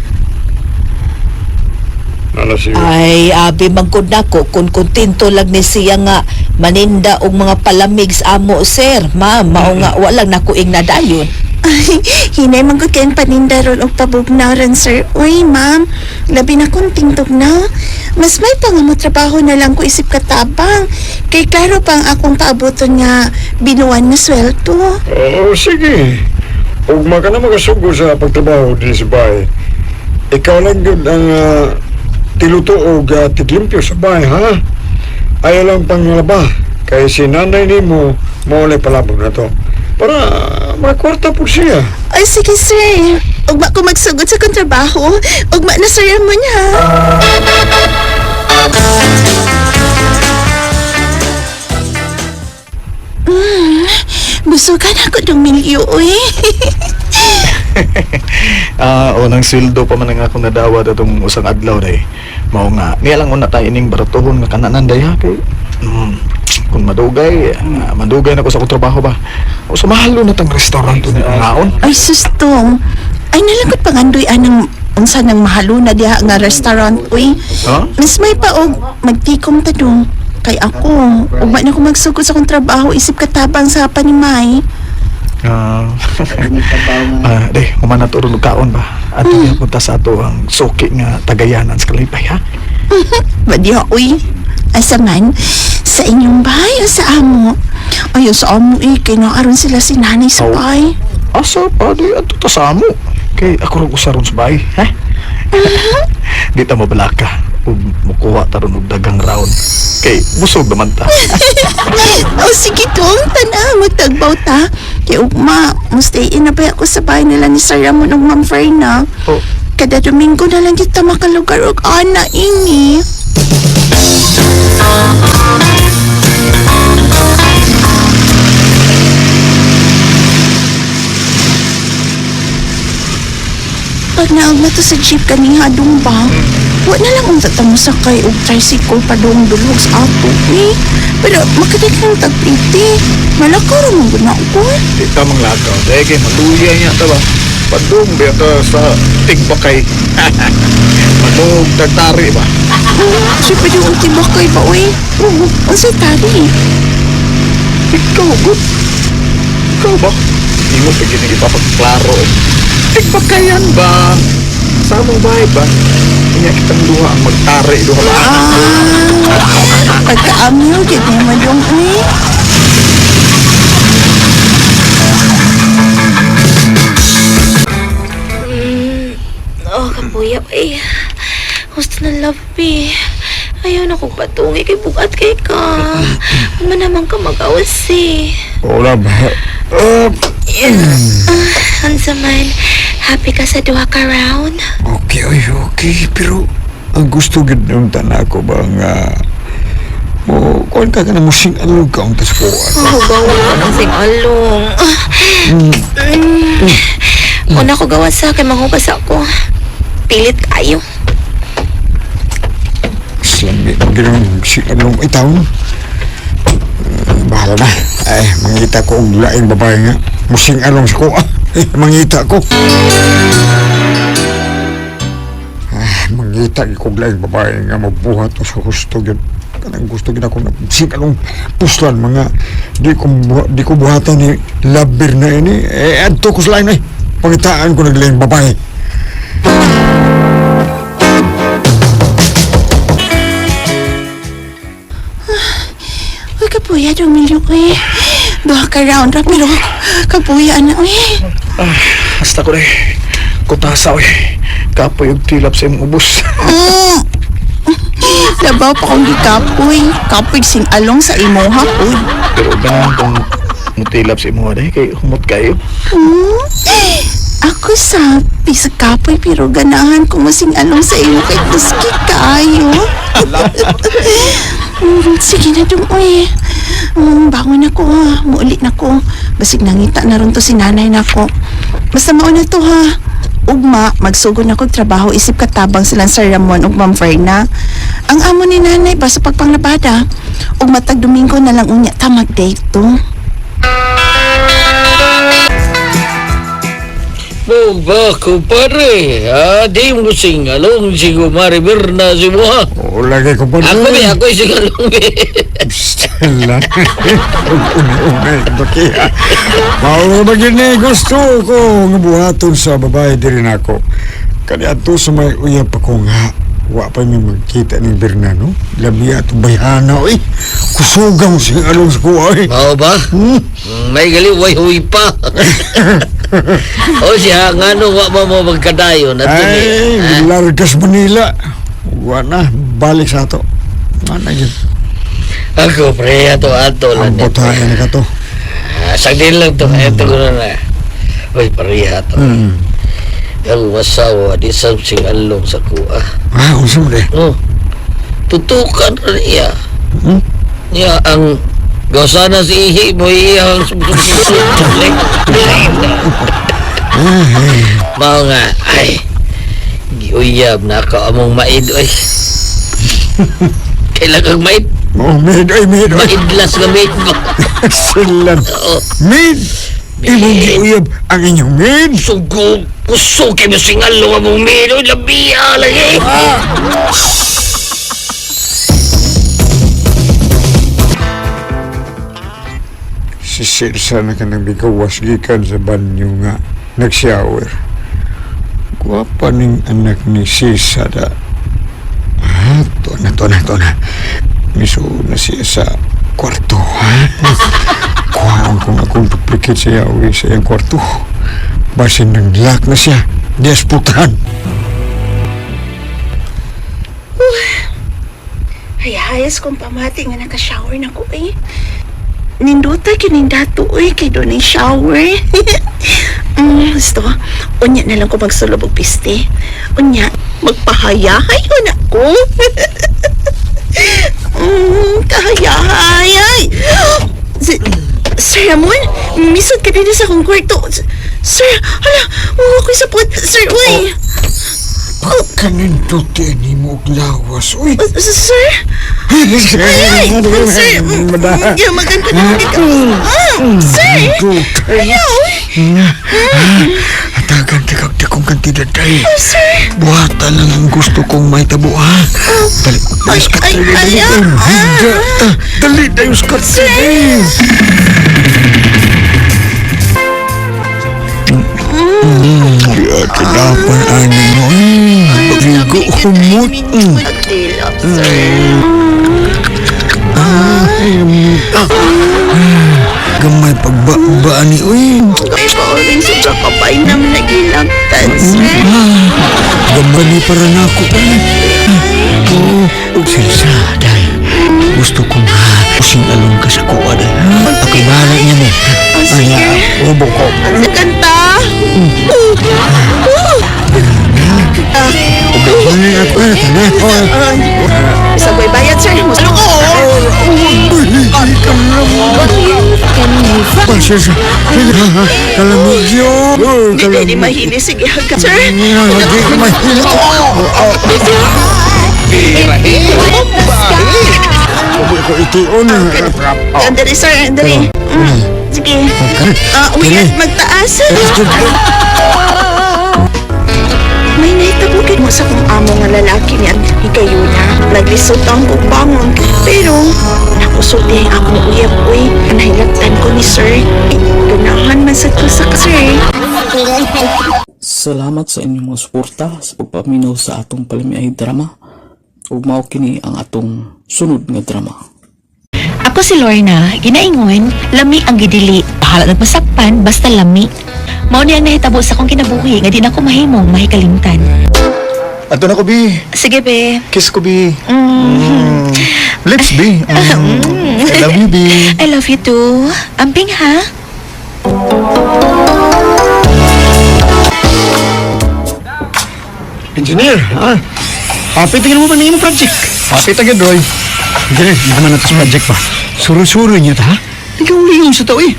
Nala siya. Ay, abi mangkod nako kung kontento lang ni siya nga maninda og mga palamig sa amo, sir. Ma'am, mao nga wa lang nako ing nadayon. Ay, hinay man gud kayong paninda ron og pabugnaw ron, sir. Uy, ma'am, labi na kong tingtog na. Mas may pa nga mo trabaho na lang ko isip katabang. Kay klaro pang akong paaboton nga binuan na sweldo. Oo, sige. Ugma ka na makasugo sa pagtrabaho din sa bahay. Ikaw lang yun ang tiluto o tiglimpyo sa bahay, ha? Ayaw lang panglaba. Kay si nanay ni mo, maulay palabog na to. Para makwarta po siya. Ay, sige, sir. Ugma ko magsugod sa kong trabaho. Ugma na, sir, mo niya. Busugan ako ng milyo, uy. Ah, unang sweldo pa man ang akong nadawat atong usang adlaw day. Mao nga, niya lang una tayo ining baratuhon nga kananan day ha kay kung madugay, madugay na ko sa akong trabaho ba. O sa mahalo na tang restaurant ni ngaon. Ay, sustong. Ay, nalangkot pangandoy anang unsa nang mahaluna diha nga restaurant, uy. Ha? Mas may pa og magtikom ta dong. Kay ako, ugma na ko magsugod sa akong trabaho, isip katabang sa panimay. Ah, de, humana to ron og kaon ba. Ato mm. punta sa ato ang suki nga tagayanan sa Kalipay ha. Badiha, uy. Asa man, sa inyong bahay o sa amo? Ay, sa amo eh, kay naaron sila si nanay sa Aw. bahay. Asa pa di ato ta sa amo. Kay ako ron usa ron sa bahay, ha? Di ta mabalaka ug mukuha ta ron og dagang round. Kay busog naman ta. O sige dong, tana, magtagbaw ta. Kay ugma, mustay in na ba ako sa bahay nila ni Sir Ramon ug Ma'am Ferna. Oh. Kada Domingo na lang kita makalugar og ana ini. Pag Panaog na to sa jeep kaniha dong ba? Wa na lang unta ta mosakay og tricycle padung dulhog sa ato eh. Pero makadik lang tagpiti. Malakaw ra man gud na ako. Di ta manglakaw. Dahil kay maluya niya ta ba? Padung ba ta sa tigbakay. Madung tagtari ba? Siya pwede ang tibakay ba oy? Oo, unsay tari? Ikaw, good. Ikaw ba? Hindi mo pa gini ipapagklaro eh. Tigbakayan ba? Sa among bahay ba? Kanya kitang duha ang magtari duha ba? Ah, pagkaamyo, gid ni madong oy. Oh, kapuya, eh. Gusto ng love, eh. Ayaw na kong patungi kay bugat kay ka. Huwag naman ka mag-awas, eh. Wala ba? Unsa man, happy ka sa duha ka round? Okay, oy, okay. Pero ang gusto gid nung tanako ba nga mo kuan ka na mo sing alog ka ang taspuan. Oh, bawal ko ng sing-along. Una ko gawa sa kay manghugas ako. Pilit kayo. Slamit ginong sing along ay taon. Bahala na. Ay, mangita ko og laing babae nga. Musing along sa kuha. Eh, mangita ko. Ay, mangita ko og laing babae nga mabuhat sa gusto gyud. Kanang gusto gyud ako na sing along puslan mga di ko buhatan ni labir na ini. Eh, adto ko sa lain eh. Pangitaan ko naglaing babae. Uy, kapuya, dumilyo ko eh. Duha ka round ra, pero kapuya na, uy. Ah, hasta ko na eh. Kutasa oy. Kapoy og tilap sa imong ubos. Labaw pa kong gikapoy. Kapoy sing along sa imo ha, uy. Pero ganun kung mutilap sa imo dahil kay humot kayo. Hmm? Ako sa sa kapoy pero ganahan ko masing along sa imo kay tuski kaayo. Sige na dong, uy. Bangon ako ha. Muuli na ko. Basig nangita na ron to si nanay nako. Basta mauna to ha. Ugma, magsugod na kog trabaho isip katabang silang Sir Ramon ug Ma'am Verna. Ang amo ni nanay ba sa pagpanglabada. Ug matag Domingo na lang unya ta mag-date to. Ba, kumpare. Ah, di mo singalong si Kumare Berna si Buha. Oo, lagi ko pa. Ako be, ako singalong be. Stella. Una-una, bakiha. Mao ba gyud ni gusto ko nga buhaton sa babae diri nako. Kaniadto sa may uyab pa ko nga wa pa mi magkita ni Berna no. Labi atong bayhana oy. Kusugang sing along sa kuha oy. Mao ba? May gali, way huy pa. O siya, ngano wa mo mo magkadayon at Ay, Largas Manila. Wa na, balik sa ato. Mana gyud. Ako, pre, ato ato lang. Ang botahe na ka to. Ah, sagdin lang to, eto ko na na. Uy, pareha to. Ang masawa, di sa singalong sa kuha. Ah, unsa man eh? Oh, tutukan ra niya. Niya ang gawsana si ihi mo iya ang Mao nga, ay, giuyab na ako among maid, oy. Kailan kang maid? Oh, maid, oy, maid, oy. Maidlas nga maid mo. Excellent. Oo. Maid! Imong giuyab ang inyong maid. Sugo, kusog kay mo singalong among maid, oy, labiya lagi. Si Sirsa na kanang bigawas gikan sa banyo nga nag-shower. Gwapa ning anak ni Sisa da. Ah, to na, to na, to na. Miso na siya sa kwarto, ha? Kuhaan kong akong duplicate siya uwi sa iyang kwarto. Basin nang lock na siya. Dias putahan. Hayahayas kong pamati nga naka-shower na ko eh. Ninduta kining dato eh, kay doon ay shower. Gusto, unya na lang ko magsulob og piste. Unya, magpahayahay ko na ko. Kahayahay ay. Si, Sir Ramon, misod ka din sa akong kwarto. Sir, hala, oh, ako'y sapot. Sir, uy. Oh. Kaninduti ni mo og lawas, uy. Sir? Ay, ay, sir. Yeah, maganda na ikaw. Sir! Ayaw! Hatagan ka kag dakong kantidad ay. Oh, sir! Buhatan lang ang gusto kong may tabo, ha? Dali, dali, Ay, ay, ay, ah. Dali, dali, Sir! Kinapan ani mo. Ligo humot. Magtilap, sir. Gamay pagbaba ni uy. Ay, pauling sobra kapay naman nagilagtan, sir. Gamay ni para nako. Oh, ug silsa day. Gusto kong ha, using along ka sa kuha day. Ako'y bahala niya mo. Oh, sige. Ubo ko. Ang kanta. Sabay bayad, sir. Ano ko? Pasensya. Kalamig yun. Hindi pwede mahili. Sige, hagka. Sir. Hindi ko mahili. Ubo ko itiyon. Andali, sir. Andali. Sige. Uy, magtaas. May nahitabukin mo sa kong amo nga lalaki niyan. Higayuna. Naglisod ang kubangon. Pero, nakusulti ang akong uyab, uy. Nahilaktan ko ni sir. Ganahan man sa ko sa sir. Salamat sa inyong mga suporta sa pagpaminaw sa atong palamiay drama. Ug mao kini ang atong sunod nga drama. Ako si Lorna, ginaingon, lami ang gidili. Bahala nagmasakpan, basta lami. Mao ni ang nahitabo sa akong kinabuhi nga di na ko mahimong mahikalimtan. Ato na ko, Bi. Sige, be. Kiss ko, Bi. Lips, Bi. I love you, Bi. I love you too. Amping ha? Engineer, ha? Happy tingin mo ba mo project? Happy ta gid, Roy. Engineer, hindi naman natin sa project pa. Suro-suro niya ta, ha? Ikaw lingon sa tao eh.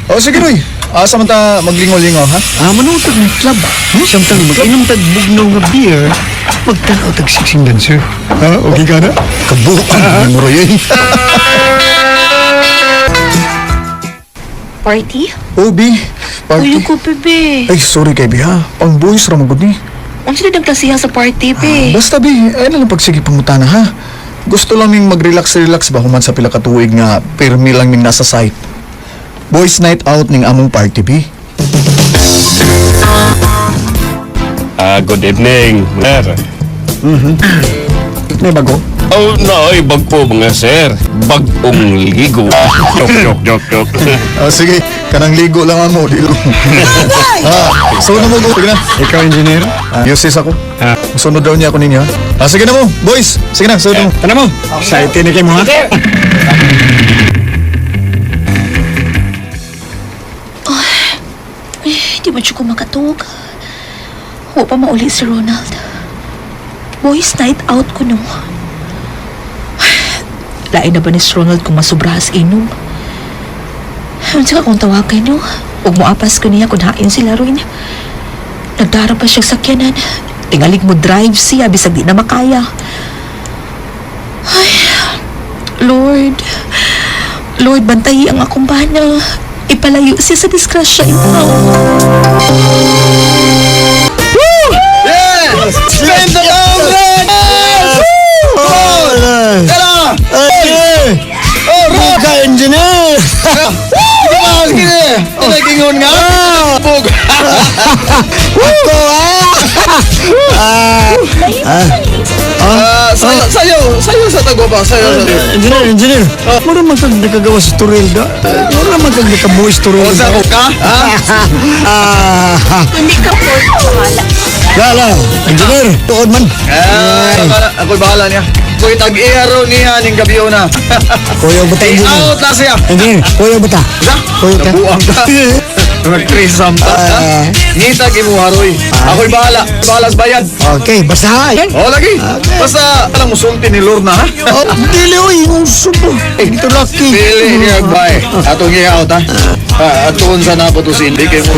Oh, sige, Roy. Asa man ta maglingaw-lingaw, ha? Ah, manutod ng club. Samtang mag-inom tag bugnaw nga beer, magtanaw tag siksing dancer. Ha? Okay ka na? Kabukan mo, Roy. Eh. Party? Oh, Bi. Party. Uy, ko, bebe. Ay, sorry kay Bi, ha? Pang boys ra man gud ni. Unsa na ang klasihan sa party, be? Basta, Bi. Ay na lang pagsige pangutana, ha? Gusto lang ming mag-relax-relax ba human sa pila ka tuig nga pirmi lang ming nasa site. Boys night out ning among party, Bi. Good evening, sir. May bago? Oh, no, ay, bag po mga sir. Bagong ligo. Joke, joke, joke, joke. Ah, sige, kanang ligo lang amo, di lang. So na mo, sige na. Ikaw, engineer? Uses ako. Sunod daw niya ako ninyo, ha? Ah, sige na mo, boys. Sige na, sunod na mo. Tana mo. Excited na kayo mo, ha? Eh, di ba siya ko makatug? Huwag pa mauli si Ronald. Boys night out ko no. Lain na ba ni si Ronald kung masubrahas inom? Unsa ka kung tawagan no? Huwag mo apas ko niya kung hain sila rin. Nagdara pa siyang sakyanan. Tingalig mo drive siya bisag di na makaya. Ay, Lord. Lord, bantayi ang akong bana. Ipalayo siya sa disgrasya ikaw. Spend the Tara! Oh, Rock! Engineer! Sige! Nagingon nga! Bug! Ako ah! Ah, sayo, sayo sa tago ba? Sayo sa tago. Engineer, engineer. Mura man kag nakagawa sa Turelda. Mura man kag nakabuhis Turelda. Sa ka? Ha? Ah! Hindi ka po. Bahala. Lala, engineer, tuod man. Ah, ako'y bahala niya. Ako'y tag-iaro niya ning gabi na. Kuya bata engineer. Out na siya. Engineer, kuya bata. Kuya ka. Nabuang ka. Nag-threesome ta. Ah. Ngita gimuha Roy. Ako'y bahala. Bahala sa bayad. Okay, basta ha. Oh, lagi. Basta alam mo sulti ni Lorna ha. Oh, dili oy, yung subo. Ito laki. Pili niya bay. Atong i-out ha. Ah, atuon sa na to si Indy kay mo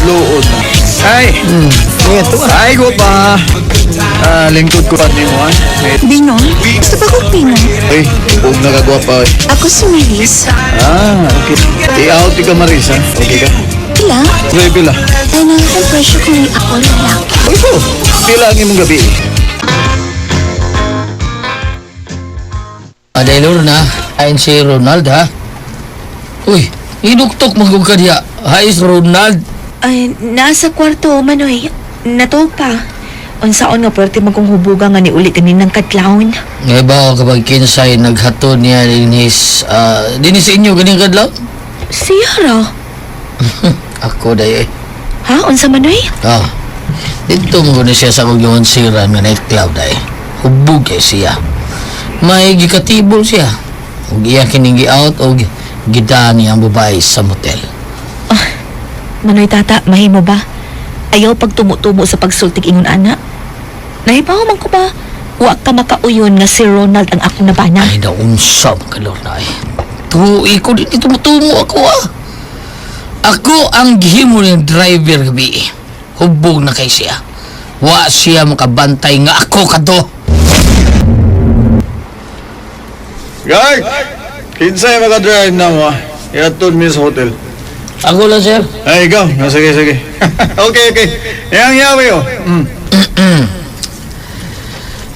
luod na. Ay. Ay, go pa. Ah, lingkod ko pa nimo ha. Bino? Gusto ba kong Pino? Ay, huwag nakagwapa. Ay. Ako si Maris. Ah, okay. I-out ka Marisa. Okay ka? Pila? Pila, pila. Ay, nakakang presyo kung ako lalaki. Uy, ko. Pila ang imong gabi. Aday Lorna, ayon si Ronald ha. Uy, inuktok magug ka diha. Hi, is Ronald. Ay, nasa kwarto, Manoy. Natuog pa. Unsaon nga pwerte man kong hubuga nga ni uli kaninang kadlawon. Ngay ba kapag kinsay naghato niya dinhis, dinhis sa inyo ganing kadlaw? Siya ra. Ako day eh. Ha? Unsa Manoy? Ah, dito mo na siya sa kong yung siran nga nightclub day. Hubog kay siya. May gikatibol siya. Ug iya kining gi-out og gidani ang babae sa motel. Manoy tata, mahimo ba? Ayaw pag tumutumo sa pagsultig ingon ana. Nahibaw man ko ba? Wa ka makauyon nga si Ronald ang akong nabana. Ay, naunsa mga kalorna eh. Tuwi ko din, tumutumo ako ah. Ako ang gihimo ng driver gabi eh. Hubog na kay siya. Wa siya makabantay nga ako kato. Guard! Kinsay maka-drive na mo ah. Iatod mi sa hotel. Ako lang, sir. Ay, ikaw. Ah, sige, sige. Okay, okay. Yang yawi oh.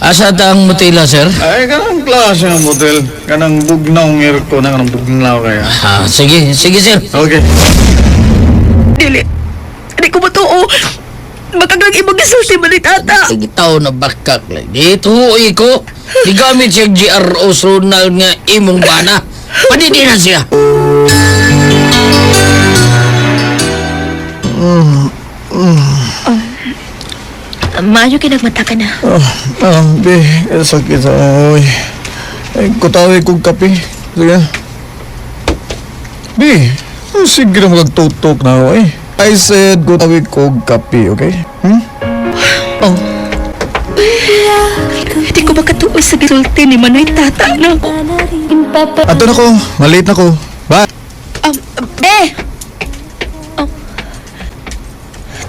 Asa ta ang mutila, sir? Ay, kanang klase ng motel. Kanang bugnaw ng aircon na kanang bugnaw kaya. Ah, sige, sige, sir. Okay. Dili. Di ko matuo. Makagang ibang gisulti man ni tata. Sige, tao na bakak lagi. Tuwi ko. Gigamit siya GRO sa Ronald nga imong bana. Padidi na siya. Maayo kay nagmata ka na. Ah, be, sakit sa oy. Ay, kutawi kong kape. Sige. Be, oh, sige na magtutok na ako eh. I said kutawi kong kape, okay? Hmm? Oh. Di ko makatuo sa gisulti ni Manoy tata na ako. Ato na ko, malate na ko. Bye. Be! Oh.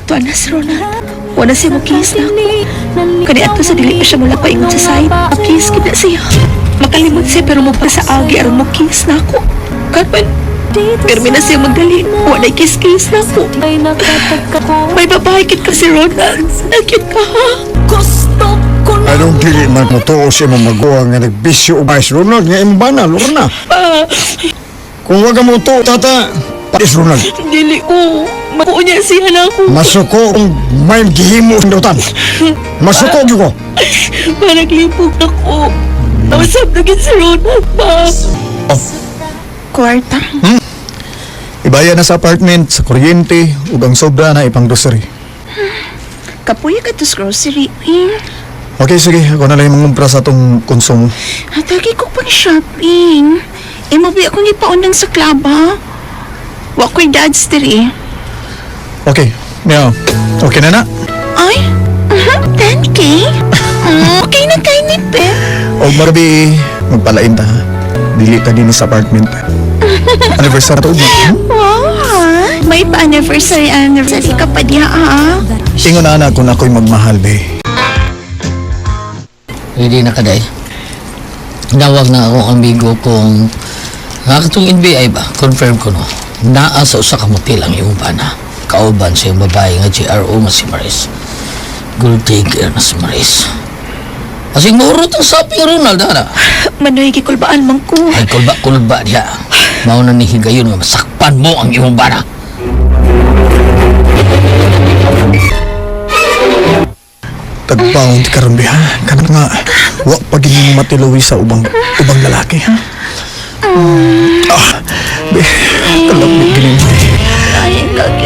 Tuwa na si Ronald. Wala siya mo kiss na ako. Kani ato sa dili pa siya mula paingon sa side. Kiss gid na siya. Makalimot siya pero mo pa sa agi aron mo kiss na ako. Karon, pirmi na siya magdali. Wala kiss-kiss na ako. May babae kit ka si Ronald. Nagkit ka ha? Anong dili man mo tuo sa imong maguwang nga nagbisyo og Ice Ronald nga imong bana, Lorna. Pa, Kung wag ka mo tuo, tata, Ice Ronald. dili ko. Makuha niya siya na ako. Masuko kung may gihimo sa dutan. Masuko gyud ko. Panaglipog na ko. Nausap na gid si Ronald ba? Kwarta. Ibaya na sa apartment, sa kuryente, ug ang sobra na ipang grocery. Kapuya ka to sa grocery. Eh, Okay, sige. Ako na lang yung mangumpra sa atong konsumo. Hatagi ko pang shopping. Eh, mabi akong ipaundang sa club, ha? Wa ko'y dads diri. Okay. Meow. Okay na na. Ay, 10K? Okay na kay ni Pe. O Marby, magpalain ta ha. Dili ta din sa apartment. Anniversary to ugma. Hmm? Wow, ha? May pa-anniversary anniversary ka pa diha, ha? Ingon na ana kung ako'y magmahal, be. Hindi na kaday. Nawag na ako amigo kung nakatong NBI ba? Confirm ko no. Naa sa usa ka motel ang imong bana. Kauban sa iyong babae nga GRO nga si Maris. Gold digger na si Maris. Kasing maurot ang sapi nga Ronald, ana. Manoy, gikulbaan man ko. Ay, kulba-kulba diha. Mao na ni higayon nga masakpan mo ang imong bana. Tagpound karon be ha. Kanang nga wa pa gid mo matiluwi sa ubang ubang lalaki ha. Ah, be, kalapit gini mo. Ay, ang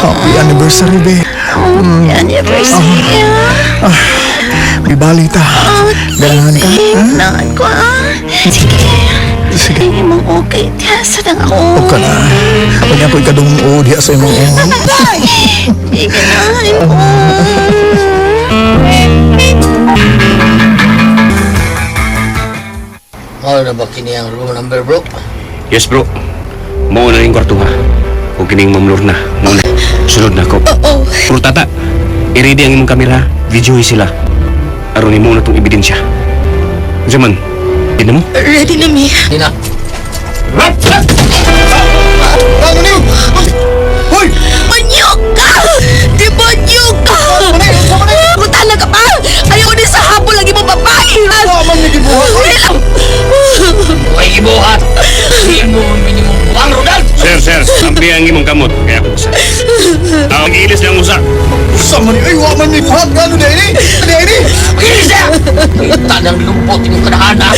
Happy anniversary, be. Anniversary, ha? Ibali ta. Ganahan ka, ha? Ganahan ko, ha? Sige. Sige. Ay, mong okay. Diya, sa lang ako. O ka na. Kanya ko'y kadungod diha sa imong ulo. Ay, ganahan ko. Mao na ba kini ang room number, bro? Yes, bro. Mao na ning kwarto ha. Ug kining Ma'am Lorna, mao na. Sunod na ko. Oo. Pero tata, i-ready ang imong kamera, videohi sila. Aron nimo na tong ebidensya. Unsa man? Di na mo? Ready na mi. Di na. Ano ni? Hoy! Banyo ka! Demonyo ka! Mutala ka pa! Ayaw ni sa hapon lagi mo babae! Wa man ni gibuhat. Wala! Way gibuhat. Di mo minimum buang Rodal. Sir, sir, ambi ang imong kamot kaya ako usa. Ang ilis lang usa. Usa man ni? Ay, wa man ni buhat. Ano di ni? Di ni? Ilis na! Kita ng lumpot imong kadahana.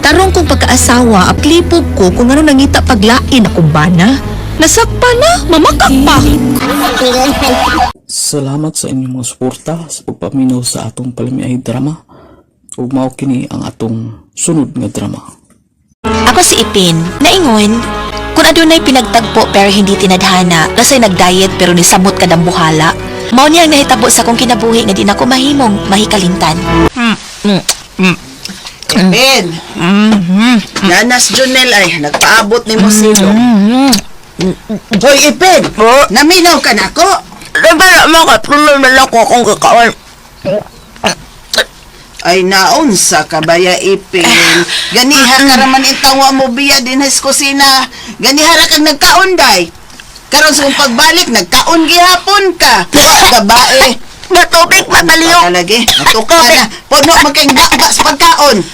Tarong kong pagkaasawa, aplipog ko kung ano nangita paglain akong bana. Nasakpa na, mamakak pa. Salamat sa inyong mga suporta sa pagpaminaw sa atong palamiay drama. Ug mao kini ang atong sunod nga drama. Ako si Ipin, naingon. Kung adunay pinagtagpo pero hindi tinadhana, kasay nagdiet pero nisamot ka ng buhala. Mao niya ang nahitabo sa akong kinabuhi nga di na ko mahimong mahikalintan. Ben. Nanas Junel ay nagpaabot ni mo silo. Hoy Ipin, naminaw ka nako. Nabala mo ka, problema lang ko akong kakaon. Ay naunsa ka baya Ipin. Ganiha ka raman itawa mo biya din sa kusina. Ganiha ra kag nagkaon day. Karon sa kong pagbalik nagkaon gihapon ka. Wa ka bae. Matubig, mabaliw. Lagi, natuka na. Puno man kayong bakba sa pagkaon.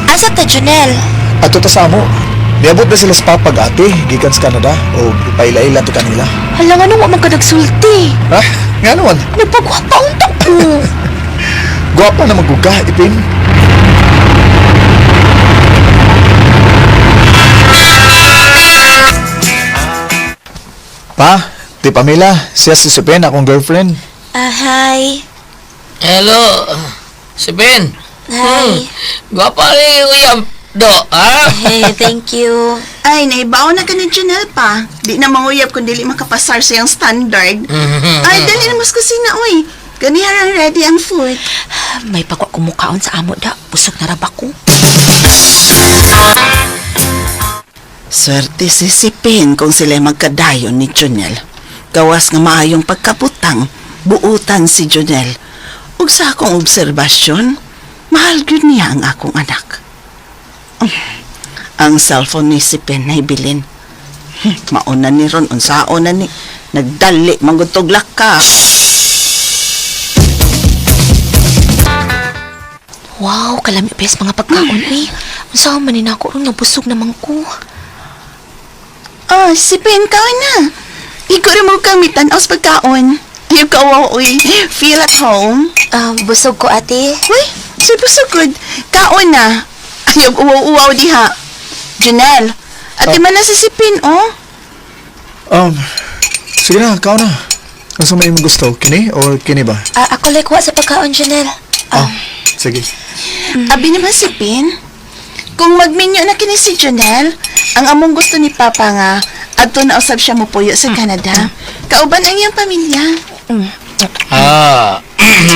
Asa ta, Junel? Ato ta sa amo. Niabot na sila sa papag ate, gikan sa Canada o ipaila-ila to kanila. Hala nga nung wa man ka nagsulti. Ha? Nga naman. Nagpagwapa unta ko. Gwapa na maguga, Ipin. Pa, ti Pamela, siya si Supen, akong girlfriend. Ah, hi. Hello, si Ben. Hi. Gwapa ni uyab do, ha? Hey, thank you. Ay, naibaw na ka ni Janelle pa. Di na manguyab kung dili makapasar sa iyang standard. Ay, dali na mas kusina, oy. Ganiha ra ready ang food. May pagwa kumukaon sa amo da. Busog na raba ko. Swerte si Sipin kung sila magkadayon ni Junel. Gawas nga maayong pagkabutang, buutan si Junel. Ug sa akong obserbasyon, mahal gyud niya ang akong anak. Ang cellphone ni Sipin na ibilin. Mauna ni ron, unsaon na ni. Nagdali, mangutuglak ka. Wow, kalami bes mga pagkaon eh. Unsa man ni nako ron nabusog naman ko. Oh, Sipin, kaon na. Iko rin mo kang mitanaw sa pagkaon. Ayaw ka, wow, uy. Feel at home. Ah, busog ko ate. Uy, super so good. Kaon na. Ayaw, uwaw-uwaw diha. Janelle, ate man na si Sipin, oh. Sige na, kao na. Ano sa may imong gusto, kini or kini ba? Ah, ako like wa sa pagkaon, Janelle. Ah, sige. Abi naman si Pin. Kung magminyo na kini si Janelle, ang among gusto ni Papa nga, adto na usab siya mopuyo sa Canada. Kauban ang iyang pamilya. Ah,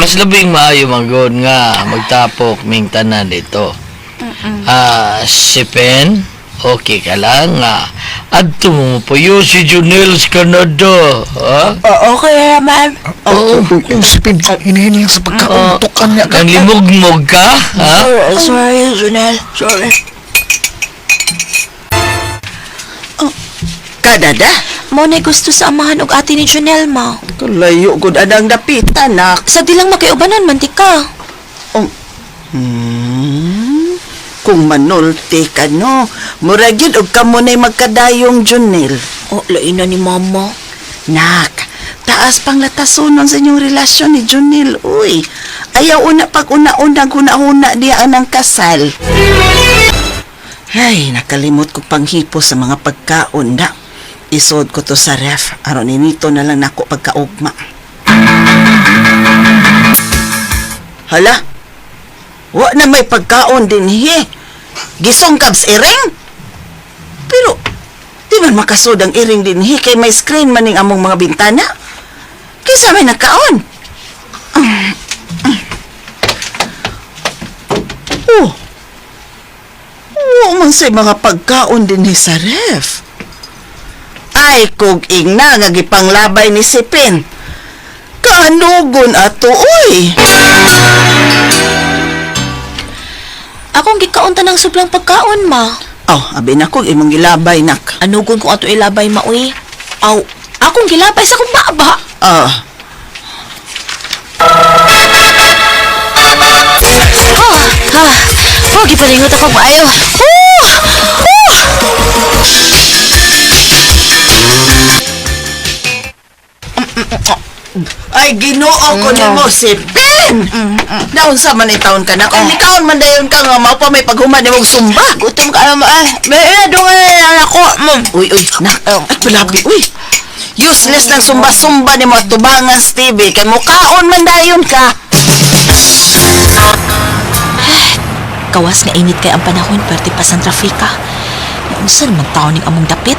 mas labing maayo manggod nga magtapok ming tanan dito. Ah, si Pen, okay ka lang nga. Adto mo puyo si Junel sa Canada, ha? Oo, okay naman. Oo. Yung Sipin, hinihini lang sa pagkaon, tukan niya. Nang limugmog ka, ha? Sorry, Janelle. Sorry. Oh, Canada? Mao na gusto sa amahan og ate ni Janelle ma. Kalayo, gud anang dapitan, nak. Sa di lang makiubanan man ti ka. Kung manulti ka, no? Murag yun, og kamo na'y magkadayong Junel. Oh, lain na ni mama. Nak, taas pang latasunon sa inyong relasyon ni Junel, uy. Ayaw una pag una-unang huna-huna diya ang kasal. Ay, nakalimot ko panghipo sa mga pagkaon na. Isod ko to sa ref, aron inito na lang nako pagkaugma. Hala, wa na may pagkaon din he. Gisungkab sa iring? Pero, di man makasod ang iring din he kay may screen man ning among mga bintana. Kaysa may nagkaon. Oh. Wa man say mga pagkaon din ni sa ref. Ay, kog ingna nga gipanglabay ni Sipin. Kaanugon ato, oy. Akong gikaon tanang suplang pagkaon, ma. Oh, abi na kog imong gilabay nak. Anugon ko ato ilabay, ma, uy. Aw, akong gilabay sa akong baba. Ah, Ha, oh, gipalingot ako maayo. Oh! Oh! Ay, Ginoo ko nimo Sipin. Naunsa man taon ka na? Kung likaon man dayon ka nga mao pa may paghuman nimong sumba. Gutom ka naman ay. May ina na ako. Uy, uy, nak. Ay, palabi, uy. Useless lang sumba-sumba nimo at tubangan, Stevie. Kay mukaon man dayon ka. Kawas nga init kay ang panahon, pwerte pa sa trafika. Naunsa naman tao ning among dapit?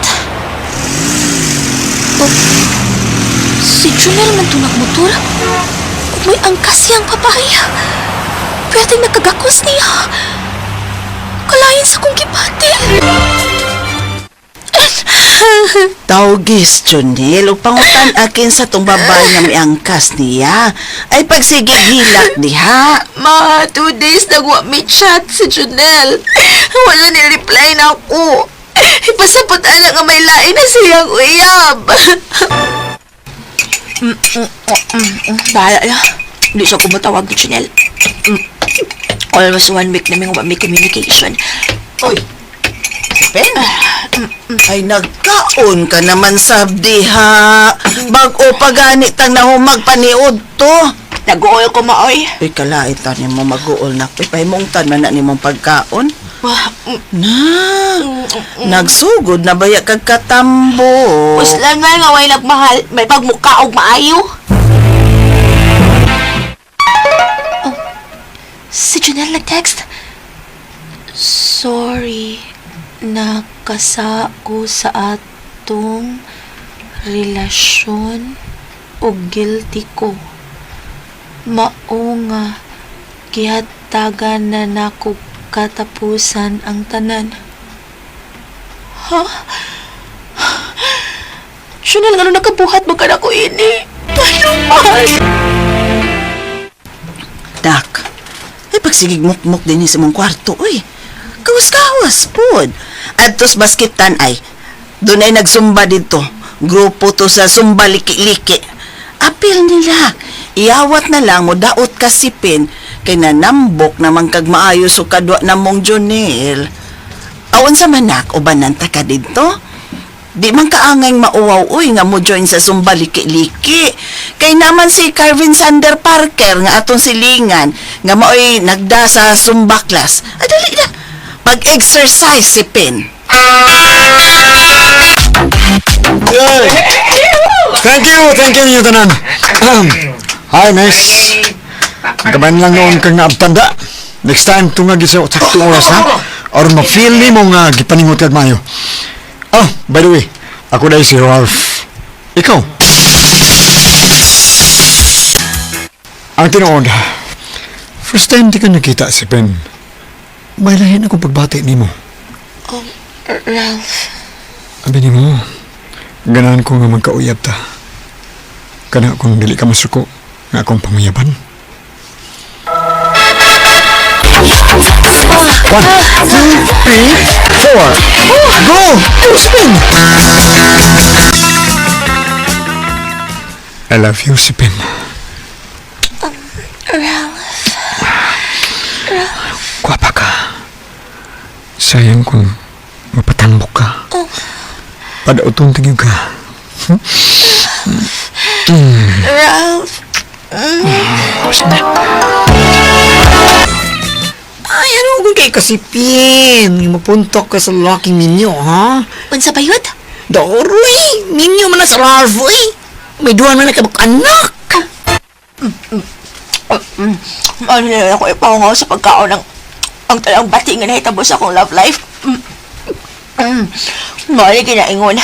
Oh, si Junel man tunag motor. Ug may angkas siyang babae. Pwede nakagakos niya. Kalain sa kong gipati. Tawgis, Junel, ug pangutan akin sa tong babae nga miangkas niya. Ay pagsige hilak diha. Ma, 2 days nagwa may chat si Junel. Wala ni reply na ako. Ipasapot ana nga may lain na siyang uyab. Bahala na. Hindi siya kumatawag ni Junel. Almost one week na may communication. Uy, Sipin. Ay, nagkaon ka naman sab diha. Bag-o pa gani tang nahumag paniud to. Nag-uol ko maoy. Uy, kalait ta nimo mag-uol na. Uy, pahimungtan man na nimong pagkaon. Na, nagsugod na baya kag katambo. Puslan man nga way nagmahal, may pagmuka og maayo. Oh, si Janelle nag-text. Sorry, nakasako sa atong relasyon o guilty ko. Mao nga gihatagan na nako katapusan ang tanan. Ha? Janelle, ngano nakabuhat mo ka na ko ini? Ano man? Dak, ay pagsigig mukmuk din sa mong kwarto, uy. Kawas-kawas, pod. Adtos baskitan ay, doon ay nagsumba dito. Grupo to sa sumba liki-liki. Apil nila. Iyawat na lang mo daot kasipin kay nanambok naman kag maayo so kadwa na mong Jonel. Awan sa manak o bananta ka dito? Di man kaangay mauwaw uy nga mo join sa Zumba liki-liki. Kay naman si Carvin Sander Parker nga atong silingan nga maoy nagda sa Zumba class. Ah, dali na. Pag-exercise si Pin. Thank you ninyo tanan. Hi, miss. Kabayan lang noon kang naabtanda. Next time, tungag isa saktong oras, ha? Or ma-feel ni mo nga gipaningot kag mayo. Oh, by the way, ako dahil si Ralph. Ikaw? Ang tinuod, first time di ka nakita si Ben. May lahin akong pagbati nimo. Oh, Ralph. Abi nimo, ganahan ko nga magkauyab ta. Kana kung dili ka masuko, nga akong panguyaban. One, two, three, four. Go! Go, spin! I love you, Sipin. Ralph. Gwapa ka. Sayang kung mapatambok ka. Padautong tingin ka. Ralph. Ay, ano kung kay kasipin? Mapuntok ka sa locking ninyo, ha? Unsa ba yun? Doroy! Ninyo man na sa Ralph, uy! May duwan man na ka anak! Ano na lang ako ipaungaw sa pagkaon ng ang talang bati nga nahitabo sa akong love life. Mali ginaingon.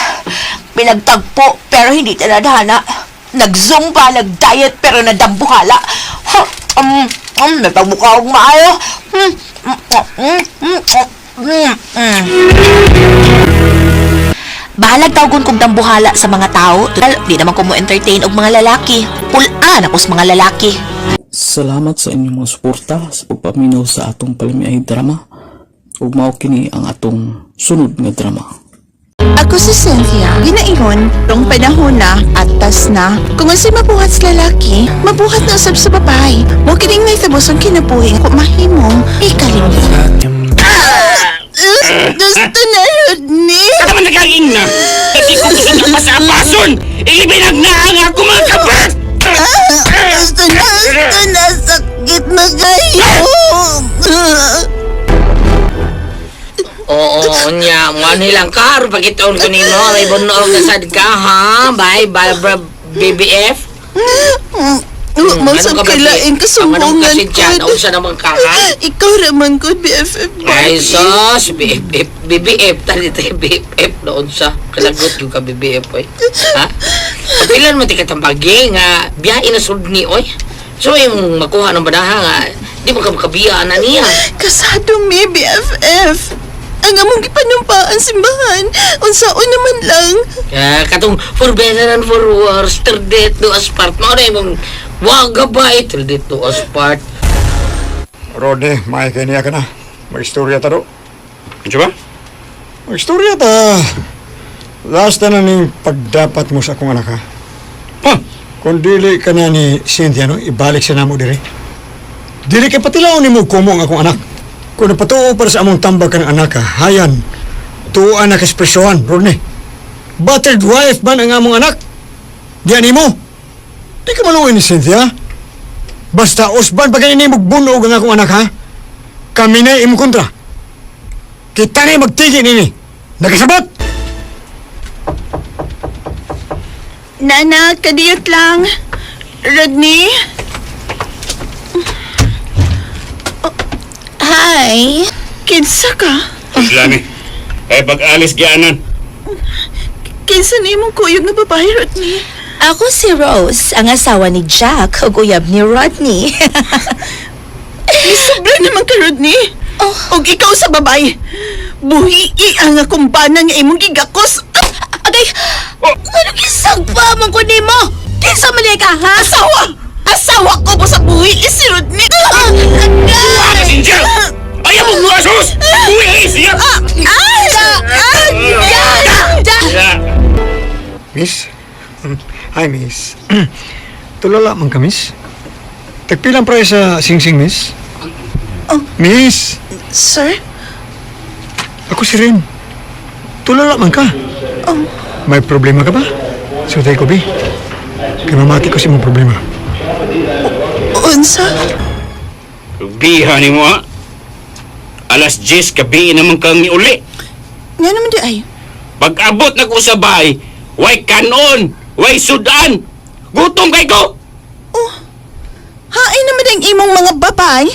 Pinagtagpo pero hindi tinadhana. Nag-zumba, nag-diet, pero nadambuhala. Ha, may pagmukha akong maayo. Mm, mm, mm, mm, mm, mm. Bahalag tawgon kong dambuhala sa mga tao. Total, di naman ko mo entertain og mga lalaki. Pulaan ako sa mga lalaki. Salamat sa inyong mga suporta sa pagpaminaw sa atong palamiay drama. Ug mao kini ang atong sunod nga drama. Ako si Cynthia. Ginaingon, tong panahon na, atas na. Kung unsay mabuhat sa lalaki, mabuhat na usab sa babae. Mo kining nahitabo sa kinabuhi kung mahimong ikalimot. Gusto na, Rodney! Kada man nagkaing na! Kasi kung gusto na pasapason! Ilibinag na ang ako mga kabert! Gusto na, gusto na, sakit na kayo! Oo, unya. Mo nilang karo pagkitaon ko nimo. May bunog na sad ka, ha? Bye, bye, bye, BBF. Mo sa Anong ka, kailaing BBF? Ang anong kasumbongan kasintya? ko. Unsa naman ka, ha? Ikaw raman ko, BFF Ay, Barbie. sus, BFF, BBF, tali tayo, BFF noon sa kalagot yung ka BBF, oy. Ha? Papilan mo ti katambagi nga, biyahe na sulod ni, oy. So, yung makuha ng banaha nga, di mo ka makabiya na niya. Kasado mi, BFF. Ang among gipanumpaan simbahan, unsaon naman lang. Kaya katong for better and for worse, till death do us part. Mao na imong wagabay, till death do us part. Rodney, may kaniya ka na. Mag-istorya ta do. Ano ba? Mag-istorya ta. Last na ning pagdapat mo sa akong anak ha. Huh? Kung dili ka na ni Cynthia, no, ibalik siya namo diri. Dili kay patilaw ni mo kumo ang akong anak. Kung napatuo para sa among tambag ka ng anak ha, hayan, tuan na kaspresyohan, Rodney. Battered wife man ang among anak. Diyan nimo. Di ka maluoy ni Cynthia. Basta usban pa ganyan mo bunog ang akong anak ha. Kami na imong kontra. Kita na magtigi nini. Nakasabot! Nana, kadiyot lang. Rodney? Oh, hi. Kinsa ka? Islami. Eh, pag-alis gianan. Kinsa ni imong kuyog nga babae, Rodney? Ako si Rose, ang asawa ni Jack, ug uyab ni Rodney. Sobra naman ka, Rodney. Oh. Og ikaw sa babae. Buhi ang akong bana nga imong gigakos. Agay, ano gisagpa man ko nimo? Kinsa man ka, ha? Asawa! Asawa ko po sa buhi si Rodney. Buha Cynthia! Ayaw mo mga sus! Buhi siya! Miss? Hi, miss. Tulala man ka, miss. Tagpilang price sa sing-sing, miss? Oh. Miss, Sir? ako si Ren. Tulala man ka. Oh. May problema ka ba? Sutay ko, bi. Kay mamati ko sa imong problema. Unsa? Biha ni mo ha? Alas 10 gabi naman kang uli. Nga naman di ay. Pag-abot na ko sa bahay, way kanon, way sudan. Gutom kay ko! Oh. Hain naman ang imong mga babae.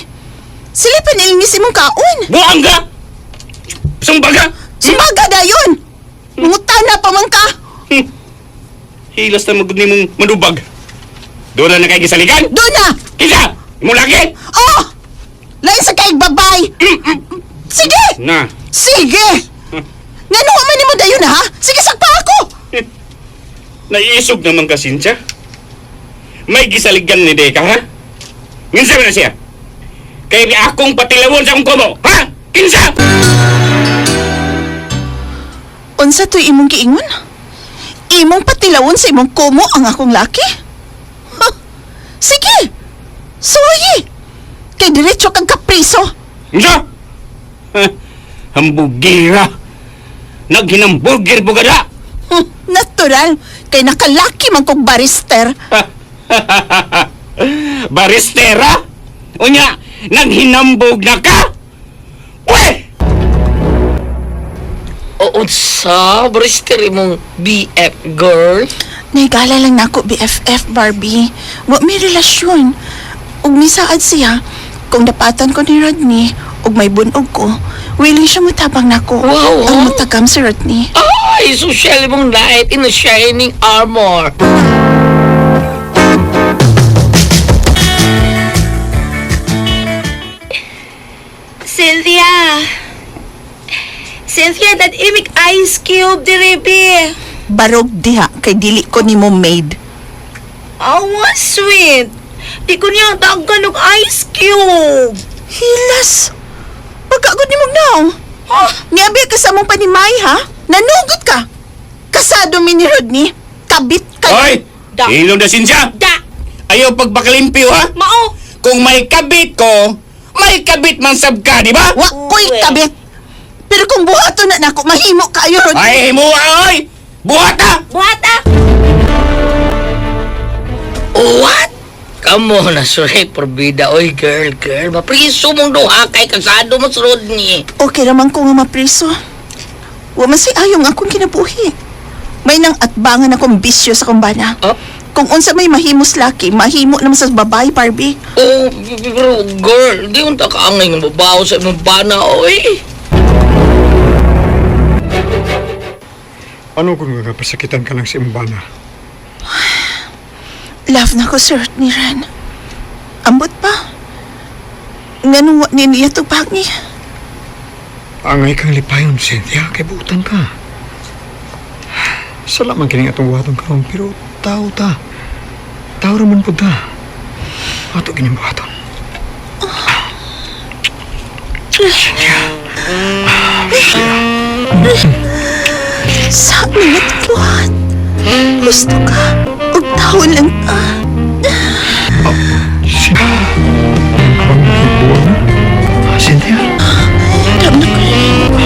Sila pa nilingis imong kaon. Buang ka! Sumbaga! Sumbaga dayon! Mutana pa man ka! Hilas na magud nimong manubag. Doon na kay gisaligan. Doon na! Kinsa? Imo lagi? Oh! Lain sa kaig babay! Sige! Na. Sige! Ngano man nimo dayon ha? Sige sakpa ako! Naiisog naman ka, Cynthia. May gisaligan ni Deka, ha? Nginsa man na siya? Kay akong patilawon sa akong kumo, ha? Kinsa? Unsa to'y imong giingon? Imong patilawon sa imong kumo ang akong laki? Ha? Sige! Suwayi! Kay diretso kang kapriso! Kinsa? Ha? Hambugira. Naghinamburger bugada. Natural! Kay nakalaki man kong barister! Baristera? Unya, naghinambog na ka? Pwe! Oo, sa barister imong BF girl. Naigala lang nako BFF Barbie. Wa may relasyon. Ug misaad siya kung dapatan ko ni Rodney ug may bunog ko, willing siya mutabang nako. Wow, Ang ah. mutagam si Rodney. Ay, social imong knight in a shining armor. ice cube diri be. Barog diha kay dili ko nimo maid. Awa, sweet. Di ko niya tagan og ice cube. Hilas. Pagkagod nimo naong. Niabi ka sa mong panimay ha? Nanugot ka. Kasado mi ni Rodney. Kabit ka. Hoy! Da. Ilong na Cynthia! Da! Ayaw pagbakalimpyo ha! Mao! Kung may kabit ko, may kabit man sab ka, di ba? Wa ko'y kabit. Pero kung buhaton na nako, mahimo kayo, Rodney. Ay, himuha, oy! Buhat ha! Buhat ah! What? Come on, sorry, porbida. Oy, girl, girl. Mapriso mong duha kay kasado mo sa Rodney. Okay raman ko nga mapriso. Wa man say ayong akong kinabuhi. May nang atbangan akong bisyo sa kumbana. Oh? Kung unsa may mahimos laki, mahimo naman sa babae, Barbie. Oh, pero girl, di unta kaangay ng babaw sa imong bana, oy. Ano kung nga pasakitan ka lang sa imong bana? Love na ko si Rodney Ren. Ambot pa. Nganong wa ni niya tubangi. Angay kang lipayon, Cynthia, kay buutan ka. Sala man kining atong buhaton karon pero tao ta. Tao ra man pud ta. Ato kining buhaton. Sa minit buhat. Gusto ka. Og taon lang ta. Cynthia. Bang buwan na? Cynthia? Ram na ko.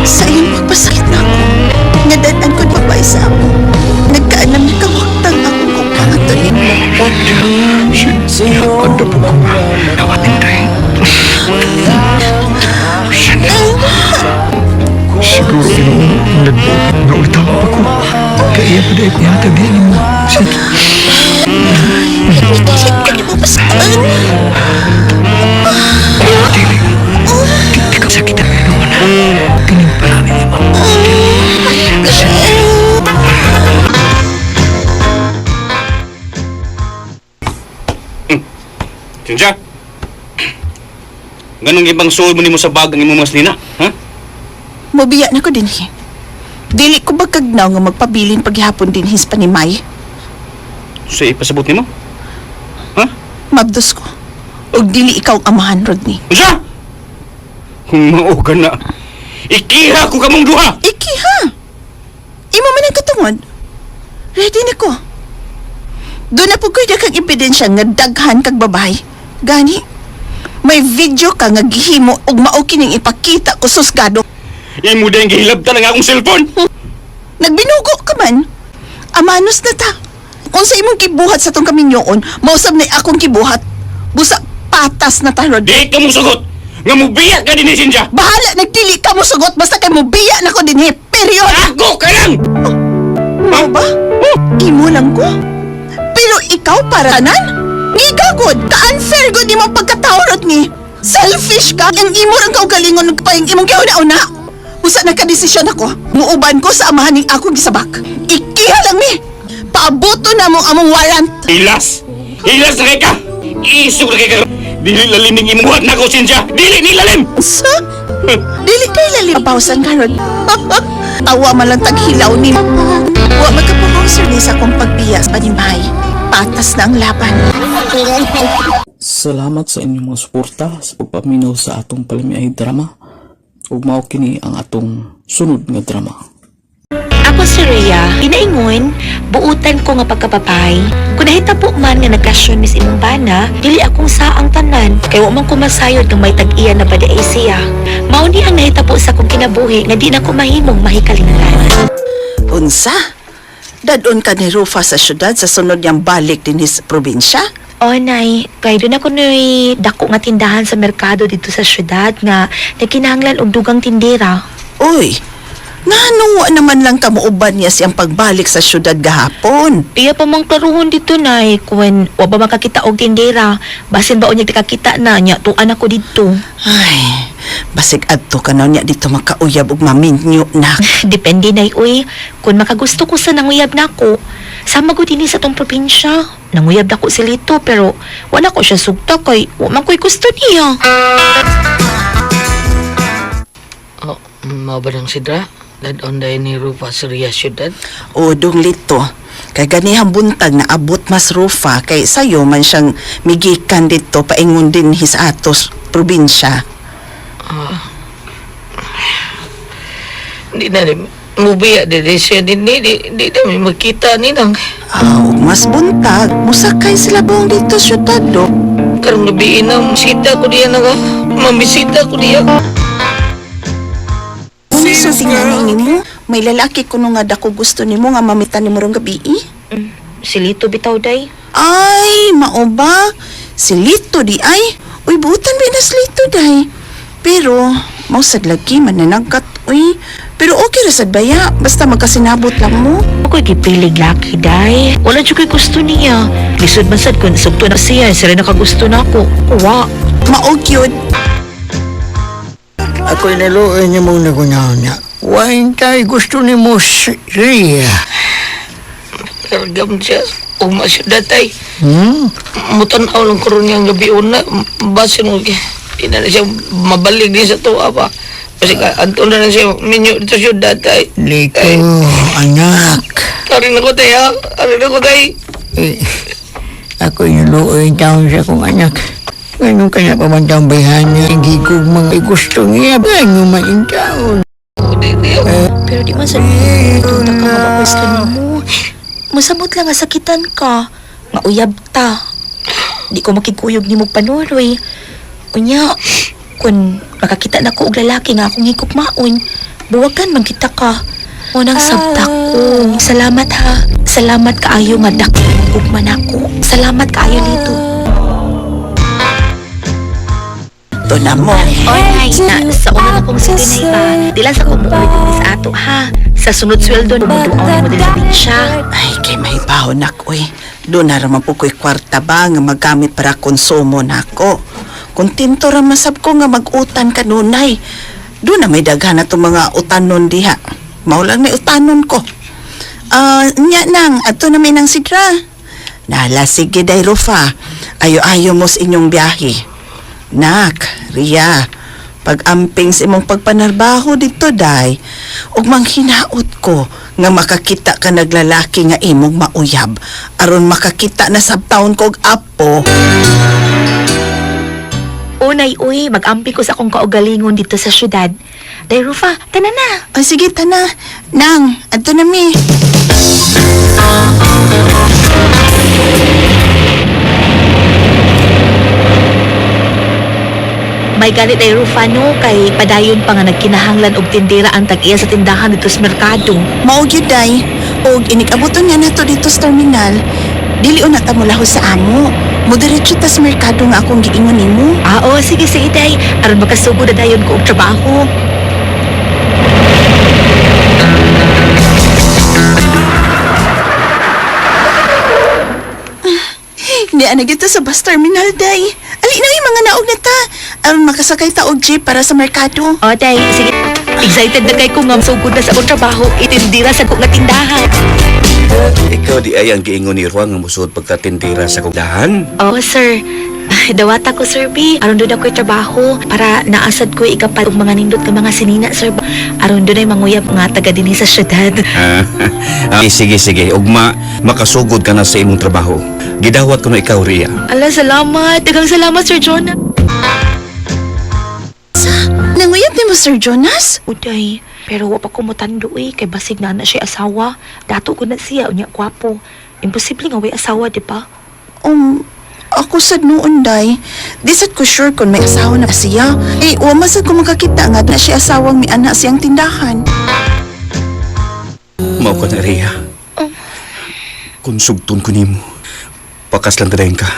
Sa iyong pagpasakit na ako. Nadadaan ko babae sa ako. Nagkaanam na kawaktang akong kupangatulin. Cynthia, ando po ko nga. Nawatin tayo. Cynthia. Siguro inoong nagbuot nga ulitaw pa ko. Kaya pa dahil ko yata din mo. Cynthia. Dili ka ni mo pasaktan. Dili. Di ka sakit ang meron. Kining parami ni mo. Cynthia! Ganong ibang suod mo nimo sa bag ang imong mga slina, ha? Mobiya na ko dinhi. Dili ko bagkagnaw nga magpabilin paghihapon dinhi sa panimay. So ipasabot nimo? Ha? Mabdos ko. Og dili ikaw ang amahan, Rodney. Unsa? Kung mao ka na, ikiha ko kamong duha! Ikiha! Imo man ang katungod. Ready na ko. Doon na po ko'y kag ebidensya nga daghan kag babae. Gani, may video ka nga gihimo og mao kining ipakita ko susgado. Imo dahil gihilabtan ang akong cellphone! Nagbinugo ka man. Amanos na ta. Unsa imong gibuhat sa tong kaminyoon, mausab na akong gibuhat. Busa patas na ta, Rodney. Di ka mong sugot! Nga mubiya ka din ni Cynthia! Bahala nagdili ka mo sugot basta kay mobiya na ko dinhi. Period. Ako ka lang! Mao ba? Imo lang ko. Pero ikaw para tanan? Ngigagod, ka-unfair gud nimo pagkatao ni. Selfish ka, ang imo rang kaugalingon ug paing imong giuna-una. Usa na kadesisyon ako, muuban ko sa amahan ning akong gisabak. Ikiha lang mi. Paabuto na mo among warrant. Hilas! Hilas na kay ka! Isog na kay ka! Dili lalim ning imong buhat nako, Cynthia! Dili ni lalim! Sa? Dili kay lalim pausan karon. Tawa man lang taghilaw ni. Wa magkapuhong sir ni sa akong pagbiya sa panimay. Patas na ang laban. Salamat sa inyong mga suporta sa pagpaminaw sa atong palamiay drama. Ug mao kini ang atong sunod nga drama. Ako si Rhea, ginaingon, buutan ko nga pagkapapay. Kung nahitabo man nga nagkasyon mis imong bana, dili akong saang tanan, kay wa man ko masayod nga may tag-iya na pa di ay siya. Mao ni ang nahitabo sa akong kinabuhi nga di na ko mahimong mahikalingan. Unsa? Dadon ka ni Rufa sa syudad sa sunod niyang balik dinhi sa probinsya? O nay, kay doon ako noy dako nga tindahan sa merkado dito sa syudad nga nagkinahanglan og dugang tindera. Uy, nganong wa naman lang kamuuban niya siyang pagbalik sa syudad gahapon? Iya pa mang klaruhon dito nay, kun wa ba makakita og tindera, basin ba unyag nakakita na nya tuan ako didto. Ay, basig adto ka na niya dito makauyab og maminyo na. Depende nay uy, kun makagusto ko sa nanguyab nako. Sama ko dinhi sa tong probinsya. Nanguyab nako si Lito pero wala ko siya sugta kay wa man ko'y gusto niya. Oh, mao ba nang sidra? Dadon dahil ni Rufa Surya Syudad. O dong lito. Kay ganihang buntag na abot mas Rufa kay sayo man siyang migikan dito paingon din his atos probinsya. Di na rin. Mubiya di di siya di di di di na may makita ni nang. Ah, ug mas buntag, musakay sila buong dito syudad do. Karong gabi na, misita ko diya na ka. Mamisita ko diya. Unsa tingnan nimo? May lalaki kuno nga dako gusto nimo nga mamitan nimo rong gabi. Eh? Si Lito bitaw day. Ay, mao ba? Si Lito di ay. Uy, buutan ba na si Lito day? Pero, mao sad lagi mananagkat, uy. Pero okay ra sad baya, basta magkasinabot lang mo. Ako'y gipilig laki day. Wala jud ko'y gusto niya. Lisod man sad kun sugto na siya, sila nakagusto na ako. Wa. Mao gyud. Ako'y naluoy ni mong nagunaw niya. Wain tayo gusto ni mo siya. Kargam siya. Ugma syudad ay. Hmm? Mutanaw lang karon niyang gabi una. Basin mo. Di na na siya mabalik din sa tuwa pa. Kasi ka, anto na na siya minyo dito syudad ay. Liko, anak. Karin ako tay ha. Karin ako tay. Eh, ako'y naluoy taon sa akong anak. Ganun ka na pa man taong bayhan niya. Hindi ko mga gusto niya. Ganun man yung taon. Pero di man sa tunta ka nga magusto nimo. Masamot lang nga sakitan ka. Nga uyab ta. Di ko makikuyog nimo panuroy. Unya, kun makakita na ko og lalaki nga akong higugmaon, buwagan man kita ka. Unang sabta ko. Salamat ha. Salamat kaayo nga dako ugma nako. Salamat kaayo Lito. To na mo. Oy, nay, na, sa una na kong si Tinay ba? Di lang sa kumuulit din sa ato, ha? Sa sunod sweldo, muduaw mo din sa binsya. Ay, kay may nak uy. Doon na raman po ko'y kwarta ba nga magamit para konsumo nako. Kontento ra masab ko nga mag-utan kanunay. Doon na may daghan na itong mga utanon diha. Mao lang na utanon ko. Ah, nya nang, ato na may nang sidra. Nala, sige day Rufa. Ayo-ayo mo sa inyong biyahe. Nak, Ria, pag-amping sa imong pagpanarbaho dito, day, ug manghinaot ko nga makakita ka naglalaki nga imong mauyab aron makakita na sa taon ko og apo. Unay, uy, mag-ampi ko sa akong kaugalingon dito sa syudad. Day, Rufa, tana na. Ay, sige, tana. Nang, adto na mi. May ganit day Rufa, no, kay padayon pa nga nagkinahanglan og tindera ang tag-iya sa tindahan dito sa merkado. Mao gyud day. Og inikabuton nga nato dito sa terminal. Dili una ta mulaho sa amo. Mudiretso ta sa merkado nga akong giingon nimo. Ah, oo, sige, sige, day. Aron makasugod na dayon ko og trabaho. Hindi ana gyud ta sa bus terminal day. Ali na yung mga naog na ta. Aron makasakay ta og jeep para sa merkado. O, day, sige. Excited na kay ko nga sugod na sa akong trabaho, itindira sa akong nga tindahan. Ikaw di ay ang giingon ni Ruang nga musod pagkatindira sa kugdahan. Oo, sir. Ay, dawata ko, sir B. Aron doon ako'y trabaho para naasad ko ikapat og mga nindot ka mga sinina, sir. Aron doon ay manguyab nga taga dinhi sa syudad. Ah, sige, sige. Ugma, makasugod ka na sa imong trabaho. Gidawat ko na ikaw, Ria. Ala, salamat. Daghang salamat, Sir Jonah. Nanguyab nimo Sir Jonas? Uday, pero wa pa ko motando eh. Kay basig na na siya asawa. Dato ko na siya, unya kwapo. Imposible nga way asawa, di ba? Ako sad noon day. Di sad ko sure kung may asawa na siya. Eh, wa man sad ko makakita nga na siya asawang may anak siyang tindahan. Mao ka na, Ria. Kung sugton ko nimo, pakas lang tadayon ka.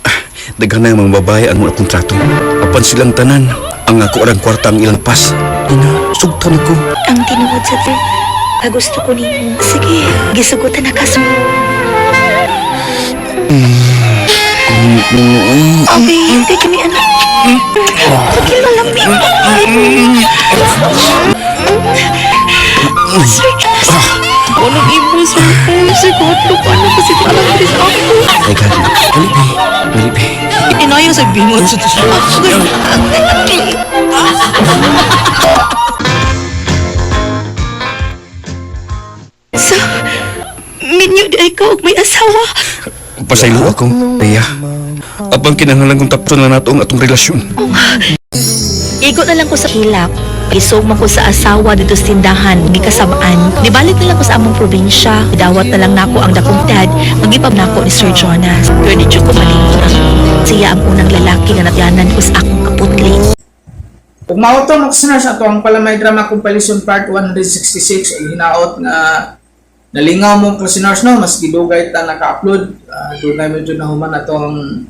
Ah, daghan na ang mga babae ang mga kontrato. Apan silang tanan, ang ako arang kwarta ang ilang pas. Ina, sugton ko. Ang tinuod sa sir, gusto ko nimo. Sige, gisugutan na kaso. Okay, hindi kami anak. Okay, malamig. Sir Jonas. Anong imo, sir? Sir, kuhatlo pa na kasi di alam ko sa ako. Teka, dali, be. Dali, be. Inayo sa bingon sa ikaw og may asawa. Pasaylo ako, Rhea. Apang kinahanglan kong tapson na nato ang atong relasyon. Igo na lang ko sa hilak. Isog man ko sa asawa dito sa tindahan, gikasamaan. Nibalik na lang ko sa among probinsya. Dawat na lang nako ang dakong dad, magipab nako ni Sir Jonas. Pero di jud ko malimtan. Siya ang unang lalaki nga natyanan ko sa akong kaputli. Ug mao to, mga listeners, ato ang Palamay Drama Compilation Part 166, ug hinaot nga nalingaw mo, mga listeners, no, maski dugay ta naka-upload, dugay medyo nahuman atong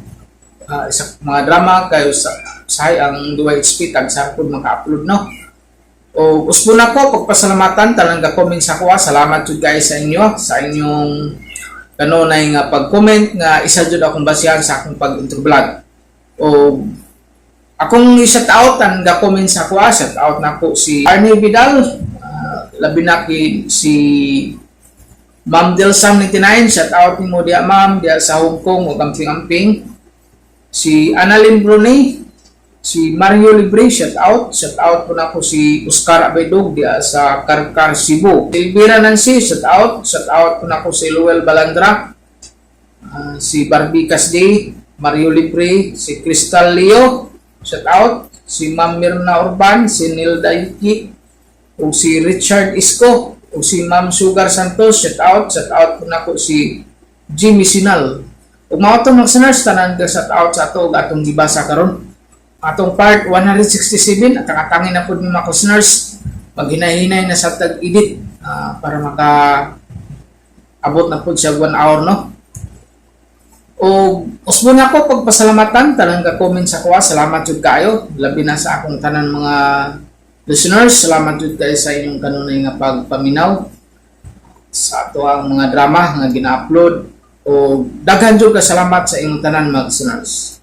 isa mga drama kay sa sahay ang DYHP tag sa maka-upload, no. O usbo na ko pagpasalamatan talang ga-comment sa kuha. Salamat jud guys sa inyo, sa inyong kanunay nga pag-comment nga isa jud akong basihan sa akong pag-intro vlog. O akong i-shout out ang ga-comment sa kuha, shout out nako si Arnie Vidal, labi na ki si Ma'am Delsam 99, shout out nimo diya, ma'am, diya sa Hong Kong ug amping-amping. Si Annalyn Brunei, si Mario Libre, shout out. Shout out po nako si Oscar Abedog diya sa Karkar, Cebu. Si Elvira Nancy, shout out. Shout out po nako si Luel Balandra, si Barbie Casday, Mario Libre, si Crystal Leo, shout out, si Ma'am Mirna Urban, si Nilda Yuki, o si Richard Isko, o si Ma'am Sugar Santos, shout out po nako si Jimmy Sinal. Ug mao to, mga listeners, tanan ka shout out sa ato ug atong gibasa karon. Atong part 167 at nakatangin na pud ni mga listeners, maghinay-hinay na sa tag-edit para maka abot na pud siya 1 hour, no. O usbo na ko pagpasalamatan tanan ka comment sa kuha. Salamat jud kaayo, labi na sa akong tanan mga listeners. Salamat jud kaayo sa inyong kanunay nga pagpaminaw sa ato ang mga drama nga gina-upload o daghan jud ka salamat sa inyong tanan mga listeners.